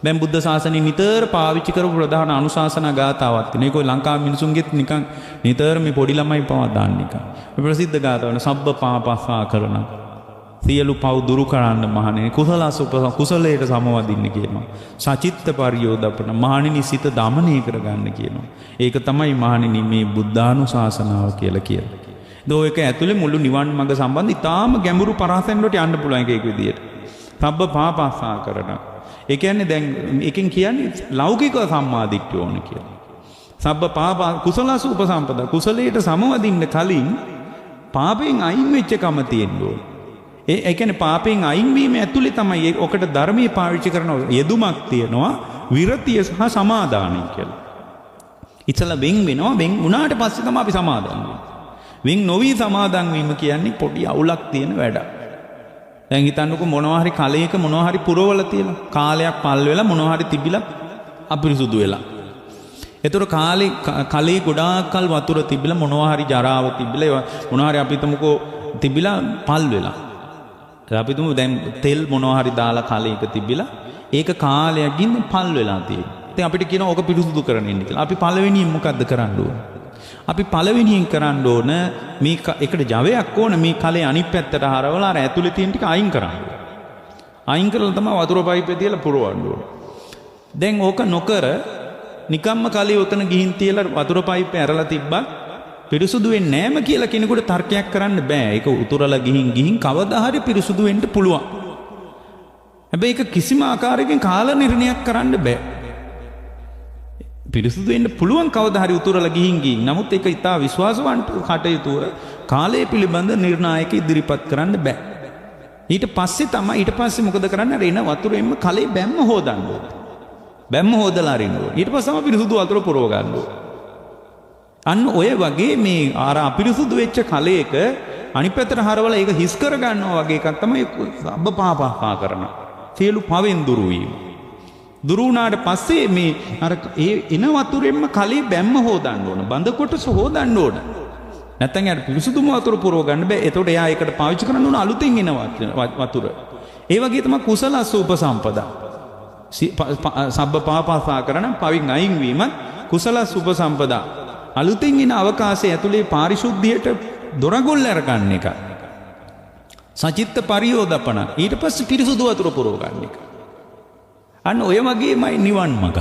Speaker 1: දැන් බුද්ධ ශාසනය නිතර පාවිච්චි කරපු ප්‍රධාන අනුශාසනා ගාතාවක් තියෙනවා. ඒක ඔය ලංකාවේ මිනිසුන්ගෙත් නිකන් නිතර මේ පොඩි ළමයි පවා දාන්න නිකන්. මේ ප්‍රසිද්ධ ගාතාවන සබ්බ පාපස්සා කරන සියලු පව් දුරු කරන්න මහණෙනි, කුසලස කුසලයට සමවදින්න කියනවා. සචිත්ත පරියෝදපන මහණෙනි සිත දමනය කරගන්න කියනවා. ඒක තමයි මහණෙනි මේ බුද්ධානුශාසනාව කියලා කියන්නේ. දෝ ඒක ඇතුලේ මුළු නිවන් මඟ සම්බන්ධ ඉතාම ගැඹුරු පරාසයන් වලට යන්න පුළුවන් එක එක විදියට. සබ්බ පාපස්සා කරන. ඒ කියන්නේ දැන් එකෙන් කියන්නේ ලෞකික සම්මාදිට්ඨිය ඕන කියලා. සබ්බ පාප කුසලස උපසම්පදා කුසලයට සමවදින්න කලින් පාපයෙන් අයින් වෙච්ච කම තියෙන්න ඕන. ඒ කියන්නේ පාපයෙන් අයින් වීම ඇතුලේ තමයි ඔකට ධර්මයේ පාවිච්චි කරන යෙදුමක් තියෙනවා විරතිය සහ සමාදානය කියලා. ඉතල වෙන් වෙනවා, වෙන් වුණාට පස්සේ තමයි අපි සමාදන් වෙන්නේ. වෙන් නොවි සමාදන් වීම කියන්නේ පොඩි අවුලක් තියෙන වැඩක්. දැන් හිතන්නකෝ මොනවා හරි කලයක මොනවා හරි පුරවලා තියලා කාලයක් පල් වෙලා මොනවා හරි තිබිලා අපිරිසුදු වෙලා. ඒතර කාලේ කලේ ගොඩාක් කල් වතුර තිබිලා මොනවා හරි ජරාව තිබිලා ඒවා මොනවා හරි අපි හිතමුකෝ තිබිලා පල් වෙලා. අපි හිතමු දැන් තෙල් මොනවා හරි දාලා කලයක තිබිලා ඒක කාලයක් ගිහින් පල් වෙලා තියෙනවා. ඉතින් අපිට කියනවා ඕක පිරිසුදු කරන්න ඉන්න කියලා. අපි පළවෙනියෙන් මොකද්ද කරන්න ඕන? අපි පළවෙනියෙන් කරන්න ඕන මේ එකට ජවයක් ඕන මේ කලේ අනිත් පැත්තට හරවලා අර ඇතුලේ තියෙන ටික අයින් කරන්න ඕන. අයින් කරලා තමයි වතුර පයිප්පේ තියලා පුරවන්න ඕන. දැන් ඕක නොකර නිකම්ම කලේ ඔතන ගිහින් තියලා වතුර පයිප්පේ ඇරලා තිබ්බත් පිරිසුදු වෙන්නේ නෑම කියලා කෙනෙකුට තර්කයක් කරන්න බෑ. ඒක උතුරලා ගිහින් ගිහින් කවදා හරි පිරිසුදු වෙන්න පුළුවන්. හැබැයි ඒක කිසිම ආකාරයකින් කාල නිර්ණයක් කරන්න බෑ. පිරිසුදු වෙන්න පුළුවන් කවදා හරි උතුරලා ගිහින් ගිහින්. නමුත් ඒක ඉතා විශ්වාසවන්ත කටයුතුව කාලය පිළිබඳ නිර්ණායක ඉදිරිපත් කරන්න බෑ. ඊට පස්සේ තමයි ඊට පස්සේ මොකද කරන්නේ? අර එන වතුරෙන්ම කලේ බැම්ම හොදන්න ඕනේ. බැම්ම හොදලා අරින්න ඕනේ. ඊට පස්සේ තමයි පිරිසුදු වතුර පුරව ගන්න ඕනේ. අන්න ඔය වගේ මේ අර අපිරිසුදු වෙච්ච කලයක අනිත් පැත්තට හරවලා ඒක හිස් කර ගන්නවා වගේ එකක් තමයි සබ්බ පාපහා කරන. සියලු පවෙන් දුරු වීම. දුරු වුණාට පස්සේ මේ අර ඒ එන වතුරෙන්ම කලේ බැම්ම හොදන්න ඕන. බඳ කොටස හොදන්න ඕන. නැත්නම් යාට පිරිසුදුම වතුර පුරව ගන්න බෑ. එතකොට එයා ඒකට පාවිච්චි කරන්න ඕන අලුතෙන් එන වතුර. ඒ වගේ තමයි කුසලස්ස උපසම්පදා. සබ්බ පාපසා කරන පවින් අයින් වීමත් කුසලස්ස උපසම්පදා. අලුතෙන් එන අවකාශය ඇතුලේ පාරිශුද්ධියට දොරගොල්ල අරගන්න එක. සචිත්ත පරියෝදපන. ඊට පස්සේ පිරිසුදු වතුර පුරව ගන්න එක. අන්න ඔය වගේමයි නිවන් මඟ.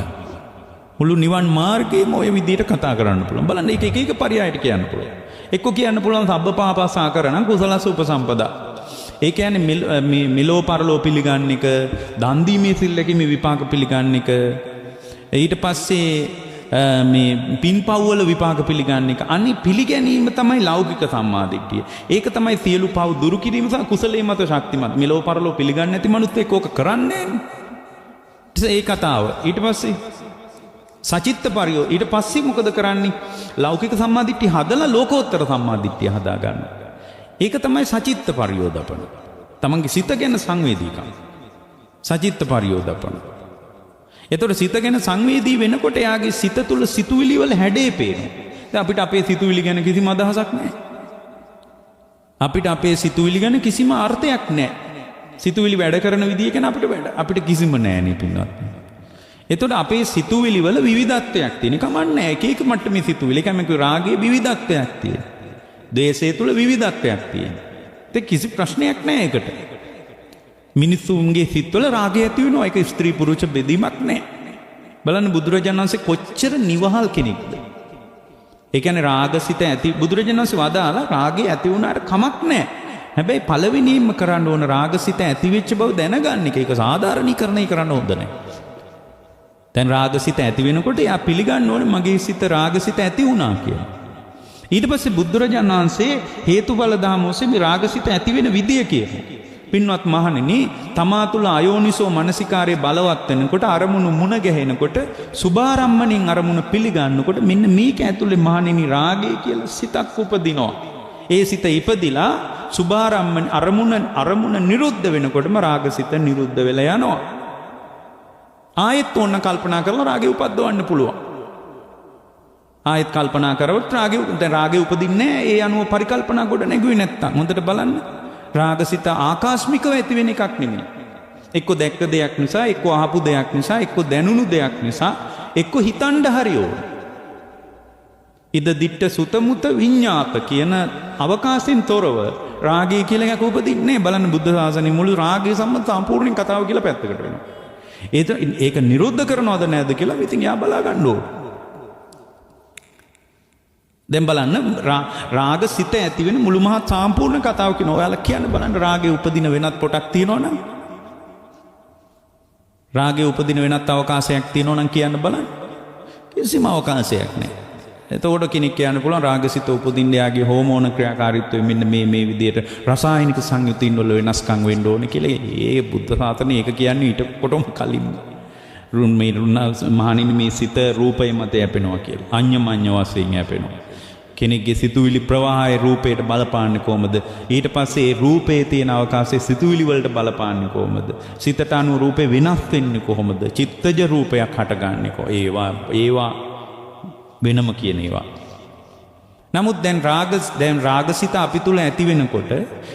Speaker 1: මුළු නිවන් මාර්ගයේම ඔය විදිහට කතා කරන්න පුළුවන්. බලන්න ඒක එක එක පරයයට කියන්න පුළුවන්. එක්ක කියන්න පුළුවන් සබ්බ පාපසා කරන කුසලස උපසම්පදා. ඒ කියන්නේ මේ මෙලෝ පරලෝ පිළිගන්න එක, දන් දීමේ සිල් ලැබීමේ විපාක පිළිගන්න එක. ඊට පස්සේ මේ පින්පව් වල විපාක පිළිගන්න එක. අනේ පිළිගැනීම තමයි ලෞකික සම්මාදිට්ඨිය. ඒක තමයි සියලු පව් දුරු කිරීම සහ කුසලයේ මත ශක්තිමත්. මෙලෝ පරලෝ පිළිගන්නේ නැති මනුස්සයෙක් ඕක කරන්නේ නැහැ. ඒ කතාව. ඊට පස්සේ සචිත්ත පරියෝ ඊට පස්සේ මොකද කරන්නේ? ලෞකික සම්මාදිට්ඨිය හදලා ලෝකෝත්තර සම්මාදිට්ඨිය හදා ගන්න. ඒක තමයි සචිත්ත පරියෝදපන. තමන්ගේ සිත ගැන සංවේදීකම. සචිත්ත පරියෝදපන. එතකොට සිත ගැන සංවේදී වෙනකොට එයාගේ සිත තුළ සිතුවිලි වල හැඩේ පේනවා. දැන් අපිට අපේ සිතුවිලි ගැන කිසිම අදහසක් නැහැ. අපිට අපේ සිතුවිලි ගැන කිසිම අර්ථයක් නැහැ. සිතුවිලි වැඩ කරන විදිය ගැන අපිට කිසිම නෑ නේ පින්වත්. එතකොට අපේ සිතුවිලි වල විවිධත්වයක් තියෙන. කමක් නෑ. එක එක මට්ටමේ සිතුවිලි. ඒ කියන්නේ රාගයේ විවිධත්වයක් තියෙන. ද්වේෂය තුළ විවිධත්වයක් තියෙන. ඒක කිසි ප්‍රශ්නයක් නෑ ඒකට. මිනිසුන්ගේ සිත්වල රාගය ඇති වෙනවා. ඒක ස්ත්‍රී පුරුෂ බෙදීමක් නෑ. බලන්න බුදුරජාණන් වහන්සේ කොච්චර නිවහල් කෙනෙක්ද? ඒ කියන්නේ රාගසිත ඇති බුදුරජාණන් වහන්සේ වදාලා රාගය ඇති වුණාට කමක් නෑ. හැබැයි පළවෙනියෙන්ම කරන්න ඕන රාගසිත ඇති වෙච්ච බව දැනගන්න එක. ඒක සාධාරණීකරණය කරන්න හොඳ නෑ. දැන් රාගසිත ඇති වෙනකොට එයා පිළිගන්න ඕනේ මගේ සිත රාගසිත ඇති වුණා කියලා. ඊට පස්සේ බුදුරජාණන් වහන්සේ හේතුඵල ධම ඔස්සේ මේ රාගසිත ඇති වෙන විදිය කියනවා. පින්වත් මහණෙනි, තමා තුළ අයෝනිසෝ මනසිකාරයේ බලවත් වෙනකොට අරමුණු මුණ ගැහෙනකොට සුභාරම්මණයෙන් අරමුණ පිළිගන්නකොට මෙන්න මේක ඇතුලේ මහණෙනි රාගය කියලා සිතක් උපදිනවා. ඒ සිත ඉපදිලා සුභාරම්මණ අරමුණ නිරුද්ධ වෙනකොටම රාගසිත නිරුද්ධ වෙලා යනවා. ආයෙත් ඕන කල්පනා කරලා රාගය උපද්දවන්න පුළුවන්. ආයෙත් කල්පනා කරවොත් රාගය දැන් රාගය උපදින්නේ නැහැ. ඒ අනුව පරිකල්පනා ගොඩ නැගුවේ නැත්තම් හොඳට බලන්න. රාගසිත ආකස්මිකව ඇති වෙන එකක් නෙමෙයි. එක්ක දැක්ක දෙයක් නිසා, එක්ක අහපු දෙයක් නිසා, එක්ක දැනුණු දෙයක් නිසා, එක්ක හිතන්න හරි ඕන. ඉද දිට්ඨ සුත මුත විඤ්ඤාත කියන අවකාශයෙන් තොරව රාගය කියලා එකක් උපදින්නේ නැහැ. බලන්න බුද්ධ ශාසනයේ මුළු රාගය සම්බන්ධ සම්පූර්ණයෙන් කතාව කියලා පැත්තකට වෙනවා. ඒක නිරුද්ධ කරනවද නැද්ද කියලා ඉතින් යා බලා ගන්න ඕන. දැන් බලන්න රාග සිත ඇති වෙන මුළු මහත් සම්පූර්ණ කතාව කියනවා. ඔයාලා කියන්න බලන්න රාගය උපදින වෙනත් පොටක් තියෙනවනම්, රාගය උපදින වෙනත් අවකාශයක් තියෙනවනම් කියන්න බලන්න. කිසිම අවකාශයක් නැහැ. එතකොට කෙනෙක් කියන්න පුළුවන් රාගසිත උපදින්න යාගේ හෝමෝන ක්‍රියාකාරීත්වය මෙන්න මේ මේ විදියට රසායනික සංයුතින් වල වෙනස්කම් වෙන්න ඕනේ කියලා. ඒ බුද්ධ ශාසනය ඒක කියන්නේ ඊට කොටම කලින්. රුන් මේ මහණෙනි මේ සිත රූපය මත යැපෙනවා කියලා. අඤ්ඤමඤ්ඤ වශයෙන් යැපෙනවා. කෙනෙක්ගේ සිතුවිලි ප්‍රවාහය රූපයට බලපාන්නේ කොහොමද? ඊට පස්සේ ඒ රූපයේ තියෙන අවකාශයේ සිතුවිලි වලට බලපාන්නේ කොහොමද? සිතට අනුව රූපේ වෙනස් වෙන්නේ කොහොමද? චිත්තජ රූපයක් හටගන්නේ කොහොමද? ඒවා වෙනම කියන ඒවා. නමුත් දැන් රාගසිත අපි තුල ඇති වෙනකොට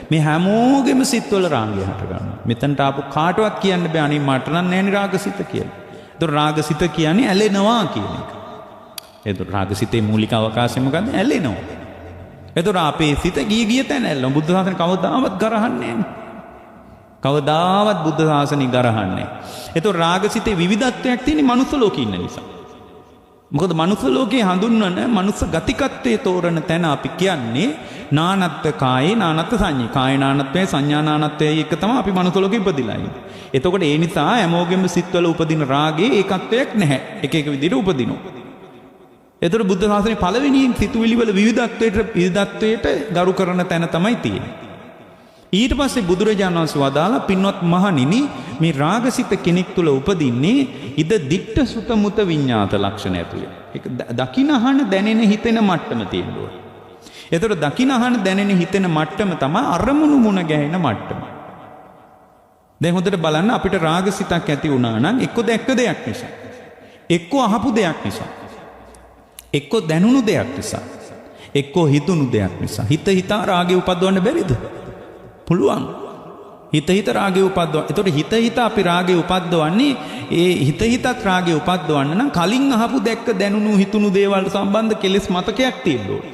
Speaker 1: මේ හැමෝගෙම සිත්වල රාගය හට ගන්නවා. මෙතනට ආපු කාටවත් කියන්න බෑ අනේ මට නම් නෑනේ රාගසිත කියලා. ඒතර රාගසිත කියන්නේ ඇලෙනවා කියන එක. ඒතර රාගසිතේ මූලික අවකාශය මොකද්ද? ඇලෙනවා. ඒතර අපේ සිත ගිය ගිය තැන ඇලෙනවා. බුද්ධ ශාසනය කවදාවත් ගරහන්නේ නෑනේ. කවදාවත් බුද්ධ ශාසනය ගරහන්නේ නෑ. ඒතර රාගසිතේ විවිධත්වයක් තියෙන්නේ මනුස්ස ලෝකේ ඉන්න නිසා. මොකද මනුස්ස ලෝකේ හඳුන්වන මනුස්ස ගතිකත්වයේ තෝරන තැන අපි කියන්නේ නානත්ත් කායේ නානත්ත් සංඤේ. කාය නානත්වයයි සංඥා නානත්වයයි එක තමයි අපි මනුස්ස ලෝකේ ඉපදිලා ඉන්නේ. එතකොට ඒ නිසා හැමෝගෙම සිත්වල උපදින රාගේ ඒකත්වයක් නැහැ. එක එක විදිහට උපදිනවා. එතකොට බුද්ධ ශාසනයේ පළවෙනියෙන් සිතුවිලි වල විවිධත්වයට ගරු කරන තැන තමයි තියෙන්නේ. ඊට පස්සේ බුදුරජාණන් වහන්සේ වදාලා පින්වත් මහණෙනි මේ රාගසිත කෙනෙක් තුල උපදින්නේ ඉද දිට්ඨ සුත මුත විඤ්ඤාත ලක්ෂණ ඇතුලේ. ඒක දකින අහන දැනෙන හිතෙන මට්ටම තියෙන්න ඕනේ. එතකොට දකින අහන දැනෙන හිතෙන මට්ටම තමයි අරමුණු මුණ ගැහෙන මට්ටම. දැන් හොඳට බලන්න අපිට රාගසිතක් ඇති වුණා නම් එක්ක දැක්ක දෙයක් නිසා, එක්ක අහපු දෙයක් නිසා, එක්ක දැනුණු දෙයක් නිසා, එක්ක හිතුණු දෙයක් නිසා. හිත හිතා රාගය උපද්දවන්න බැරිද? පුළුවන්. හිත හිත රාගය උපද්දව. එතකොට හිත හිත අපි රාගය උපද්දවන්නේ ඒ හිත හිතත් රාගය උපද්දවන්න නම් කලින් අහපු දැක්ක දැනුණු හිතුණු දේවල් සම්බන්ධ කෙලෙස් මතකයක් තියෙන්න ඕනේ.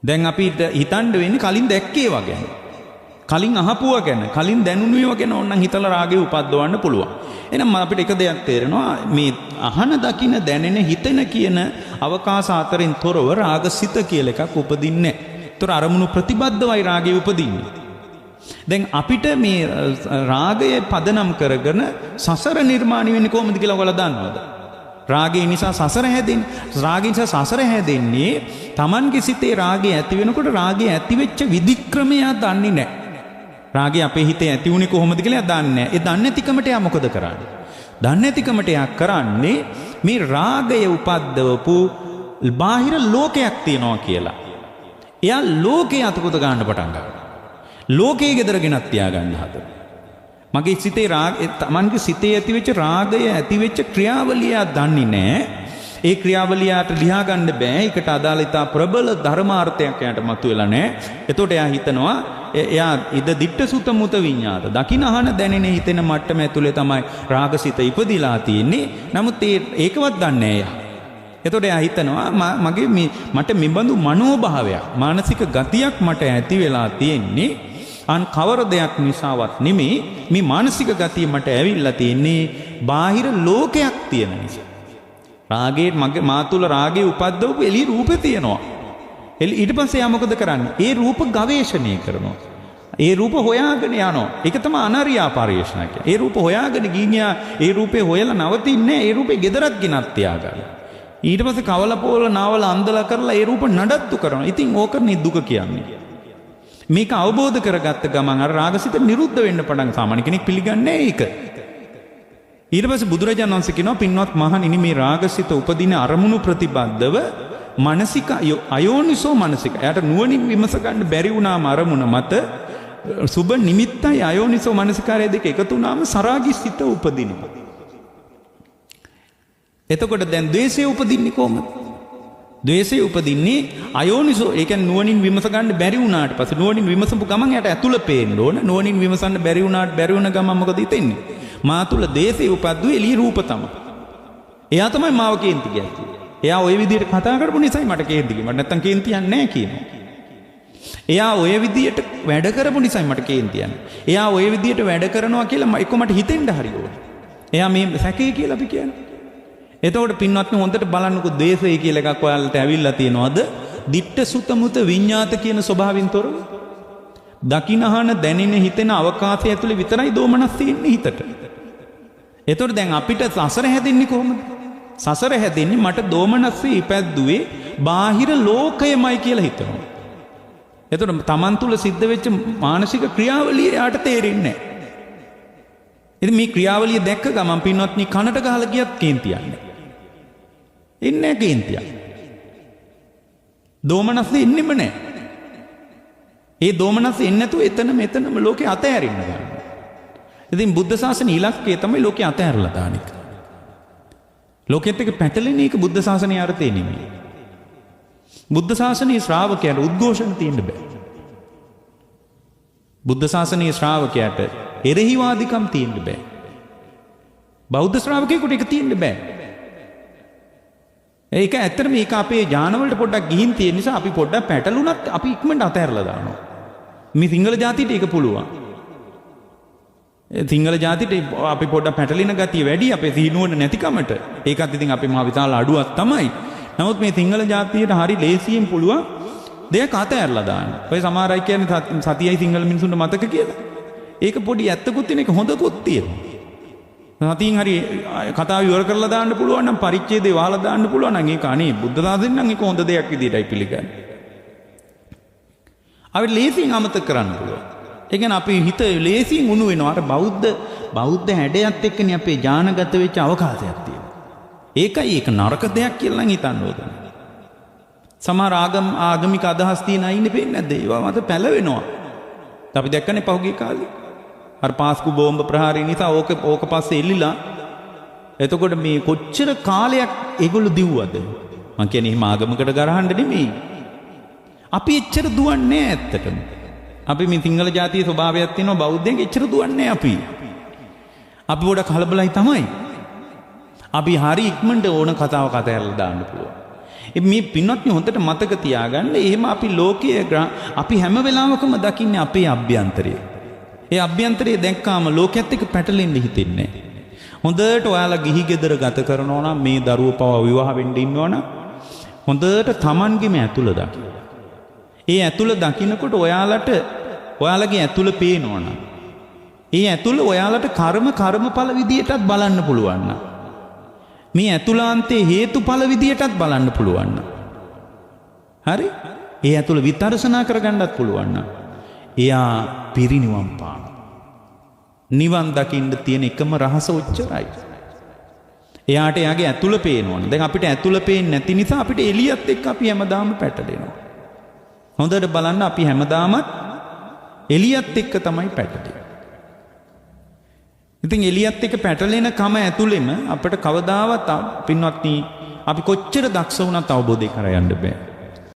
Speaker 1: දැන් අපි හිතන්න වෙන්නේ කලින් දැක්කේ ඒවා ගැන, කලින් අහපුවා ගැන, කලින් දැනුණු ඒවා ගැන ඕනනම් හිතලා රාගය උපද්දවන්න පුළුවන්. එහෙනම් අපිට එක දෙයක් තේරෙනවා, මේ අහන දකින දැනෙන හිතෙන කියන අවකාශ අතරින් තොරව රාගසිත කියලා එකක් උපදින්නේ නැහැ. ඒතර අරමුණු ප්‍රතිබද්ධවයි රාගය උපදින්නේ. දැන් අපිට මේ රාගය පදනම් කරගෙන සසර නිර්මාණය වෙන්නේ කොහොමද කියලා ඔයාලා දන්නවද? රාගය නිසා සසර හැදෙන්නේ. රාගය නිසා සසර හැදෙන්නේ Tamanගේ සිතේ රාගය ඇති වෙනකොට රාගය ඇති වෙච්ච විධික්‍රමය දන්නේ නැහැ. රාගය අපේ හිතේ ඇති වුණේ කොහොමද කියලා එයා දන්නේ නැහැ. ඒ දන්නේ නැතිකමට එයා මොකද කරන්නේ? දන්නේ නැතිකමට එයා කරන්නේ මේ රාගය උපද්දවපු බාහිර ලෝකයක් තියෙනවා කියලා. එයා ලෝකේ අතපොත ගන්න පටන් ගන්නවා. ලෝකයේ ගෙදර ගෙනත් තියාගන්න හදනවා. මගේ සිතේ රාග, තමන්ගේ සිතේ ඇතිවෙච්ච රාගය ඇතිවෙච්ච ක්‍රියාවලිය දන්නේ නැහැ. ඒ ක්‍රියාවලියට ලියා ගන්න බෑ. ඒකට අදාළ ඉතා ප්‍රබල ධර්මාර්ථයක් එයාට මතුවෙලා නැහැ. එතකොට එයා හිතනවා එයා ඉද දිට්ඨ සුත මුත විඤ්ඤාත දකින අහන දැනෙන හිතෙන මට්ටම ඇතුලේ තමයි රාගසිත ඉපදිලා තියෙන්නේ. නමුත් ඒකවත් දන්නේ නැහැ එයා. එතකොට එයා හිතනවා මගේ මේ මට මෙබඳු මනෝභාවයක් මානසික ගතියක් මට ඇති වෙලා තියෙන්නේ අන් කවර දෙයක් නිසාවත් නෙමෙයි, මේ මානසික ගතිය මට ඇවිල්ලා තියෙන්නේ බාහිර ලෝකයක් තියෙන නිසා. රාගේ මගේ මා තුල රාගේ උපද්දවපු එළි රූපේ තියෙනවා. ඊට පස්සේ එයා මොකද කරන්නේ? ඒ රූප ගවේෂණය කරනවා. ඒ රූප හොයාගෙන යනවා. ඒක තමයි අනරියා පරිශ්‍රණ කියන්නේ. ඒ රූප හොයාගෙන ගිහින් එයා ඒ රූපේ හොයලා නවතින්නේ, ඒ රූපේ ගෙදරත් ගෙනත් තියාගන්න. ඊට පස්සේ කවල පොවල නාවල අන්දලා කරලා ඒ රූප නඩත්තු කරනවා. ඉතින් ඕකනේ දුක කියන්නේ. මේක අවබෝධ කරගත්ත ගමන් අර රාගසිත නිරුද්ධ වෙන්න පටන්, සාමාන්‍ය කෙනෙක් පිළිගන්නේ ඒක. ඊට පස්සේ බුදුරජාණන් වහන්සේ කියනවා පින්වත් මහණෙනි මේ රාගසිත උපදින අරමුණු ප්‍රතිබද්ධව මානසික අයෝනිසෝ මානසික, එයාට නුවණින් විමස ගන්න බැරි වුණාම අරමුණ මත සුබ නිමිත්තයි අයෝනිසෝ මානසිකාරය දෙක එකතු වුණාම සරාගී සිත උපදිනවා. එතකොට දැන් ද්වේෂය උපදින්නේ කොහොමද? ද්වේෂය උපදින්නේ අයෝනිසෝ, ඒ කියන්නේ නුවණින් විමස ගන්න බැරි වුණාට පස්සේ, නුවණින් විමසපු ගමන් එයාට ඇතුළ පේන්න ඕන. නුවණින් විමසන්න බැරි වුණාට බැරි වුණ ගමන් මොකද හිතෙන්නේ? මා තුල ද්වේෂය උපද්දුවේ එළිය රූප තමයි. එයා තමයි මාව කේන්ති කියන්නේ. එයා ওই විදිහට කතා කරපු නිසායි මට කේන්ති ගියේ. මට නැත්තම් කේන්ති යන්නේ නැහැ කියනවා. එයා ඔය විදිහට වැඩ කරපු නිසායි මට කේන්ති යන්නේ. එයා ඔය විදිහට වැඩ කරනවා කියලා එක්ක මට හිතෙන්න හරි ඕනේ. එයා මේ සැකේ කියලා අපි කියන්නේ. එතකොට පින්වත්නි හොඳට බලන්නකෝ ද්වේෂය කියලා එකක් ඔයාලට ඇවිල්ලා තියෙනවද? දිට්ඨ සුත මුත විඤ්ඤාත කියන ස්වභාවයෙන් තොරව දකිනහන දැනෙන හිතෙන අවකාශය ඇතුලේ විතරයි දෝමනස් තියෙන්නේ හිතට. එතකොට දැන් අපිට සසර හැදෙන්නේ කොහොමද? සසර හැදෙන්නේ මට දෝමනස්සේ ඉපැද්දුවේ බාහිර ලෝකයමයි කියලා හිතනවා. එතකොට තමන් තුළ සිද්ධ වෙච්ච මානසික ක්‍රියාවලිය එයාට තේරෙන්නේ නැහැ. ඉතින් මේ ක්‍රියාවලිය දැක්ක ගමන් පින්වත්නි කනට ගහලා ගියත් කේන්ති යන්නේ. එන්නේ නැහැ කේන්තියක්. දෝමනස්සේ එන්නෙම නැහැ. ඒ දෝමනස්සේ එන්නේ නැතුව එතන මෙතනම ලෝකේ අතහැරින්න ගන්නවා. ඉතින් බුද්ධ ශාසන ඉලක්කය තමයි ලෝකේ අතහැරලා දාන එක. ලෝකෙත් එක්ක පැටලෙන එක බුද්ධ ශාසනයේ අර්ථය නෙමෙයි. බුද්ධ ශාසනයේ ශ්‍රාවකයාට උද්ඝෝෂණ තියෙන්න බෑ. බුද්ධ ශාසනයේ ශ්‍රාවකයාට එරෙහිවාදිකම් තියෙන්න බෑ. බෞද්ධ ශ්‍රාවකයෙකුට ඒක තියෙන්න බෑ. ඒක ඇත්තටම මේක අපේ ඥානවලට පොඩ්ඩක් ගිහින් තියෙන නිසා අපි පොඩ්ඩක් පැටලුණත් අපි ඉක්මනට අතහැරලා දානවා. මේ සිංහල ජාතියට ඒක පුළුවන්. සිංහල ජාතියට අපි පොඩ්ඩක් පැටලෙන ගතිය වැඩි අපේ සිහිනුවන නැතිකමට. ඒකත් ඉතින් අපේ මහ විශාල අඩුවක් තමයි. නමුත් මේ සිංහල ජාතියට හරි ලේසියෙන් පුළුවන් දෙයක් අතෑරලා දාන්න. ඔය සමහර අය කියන්නේ සතියයි සිංහල මිනිසුන්ට මතක කියලා. ඒක පොඩි ඇත්තකුත් තියෙන එක හොඳකුත් තියෙනවා. සතියෙන් හරි කතාව ඉවර කරලා දාන්න පුළුවන් නම් පරිච්ඡේදේ වහලා දාන්න පුළුවන් නම් ඒක අනේ බුද්ධ ශාසනය නම් ඒක හොඳ දෙයක් විදියටයි පිළිගන්නේ. අපිට ලේසියෙන් අමතක කරන්න පුළුවන්. ඒ කියන්නේ අපේ හිත ලේසියෙන් උණු වෙනවා. අර බෞද්ධ හැඩයත් එක්කනේ අපේ ඥානගත වෙච්ච අවකාශයක් තියෙනවා. ඒකයි ඒක නරක දෙයක් කියලා නම් හිතන්න ඕන. සමහර ආගමික අදහස් තියෙන අය ඉන්නේ පේන්නේ නැද්ද? ඒවා මත පැලවෙනවා. අපි දැක්කනේ පහුගිය කාලේ. අර පාස්කු බෝම්බ ප්‍රහාරය නිසා ඕක පස්සේ එල්ලිලා. එතකොට මේ කොච්චර කාලයක් ඒගොල්ලෝ දිව්වද? මං කියන්නේ එහෙම ආගමකට ගරහන්න නෙමෙයි. අපි එච්චර දුවන්නේ නෑ ඇත්තටම. අපි මේ සිංහල ජාතියේ ස්වභාවයක් තියෙනවා බෞද්ධයන්ගේ එච්චර දුවන්නේ නෑ අපි. අපි පොඩක් කලබලයි තමයි. අපි හරි ඉක්මනට ඕන කතාවක් අතහැරලා දාන්න පුළුවන්. මේ පින්වත්නි හොඳට මතක තියාගන්න, එහෙම අපි ලෝකයේ අපි හැම වෙලාවකම දකින්නේ අපේ අභ්‍යන්තරය. ඒ අභ්‍යන්තරය දැක්කාම ලෝකයේත් එක්ක පැටලෙන්න හිතෙන්නේ නෑ. හොඳට ඔයාලා ගිහි ගෙදර ගත කරනවා නම්, මේ දරුවෝ පවා විවාහ වෙන්න ඉන්නවා නම්, හොඳට Tamanගෙම ඇතුළ දකින්න. ඒ ඇතුළ දකින්නකොට ඔයාලගේ ඇතුළ පේනවා නම්, ඒ ඇතුළ ඔයාලට කර්මඵල විදියටත් බලන්න පුළුවන් නම්, මේ ඇතුළාන්තයේ හේතුඵල විදියටත් බලන්න පුළුවන් නම්, හරි? ඒ ඇතුළ විදර්ශනා කරගන්නත් පුළුවන් නම්, එයා පිරිනිවන් පානවා. නිවන් දකින්න තියෙන එකම රහස ඔච්චරයි. එයාට එයාගේ ඇතුළ පේනවනේ. දැන් අපිට ඇතුළ පේන්නේ නැති නිසා අපිට එළියත් එක්ක අපි හැමදාම පැටලෙනවා. හොඳට බලන්න, අපි හැමදාමත් එළියත් එක්ක තමයි පැටලෙන්නේ. ඉතින් එළියත් එක්ක පැටලෙන කම ඇතුළෙම අපිට කවදාවත් පින්වත්නි අපි කොච්චර දක්ෂ වුණත් අවබෝධය කරා යන්න බෑ.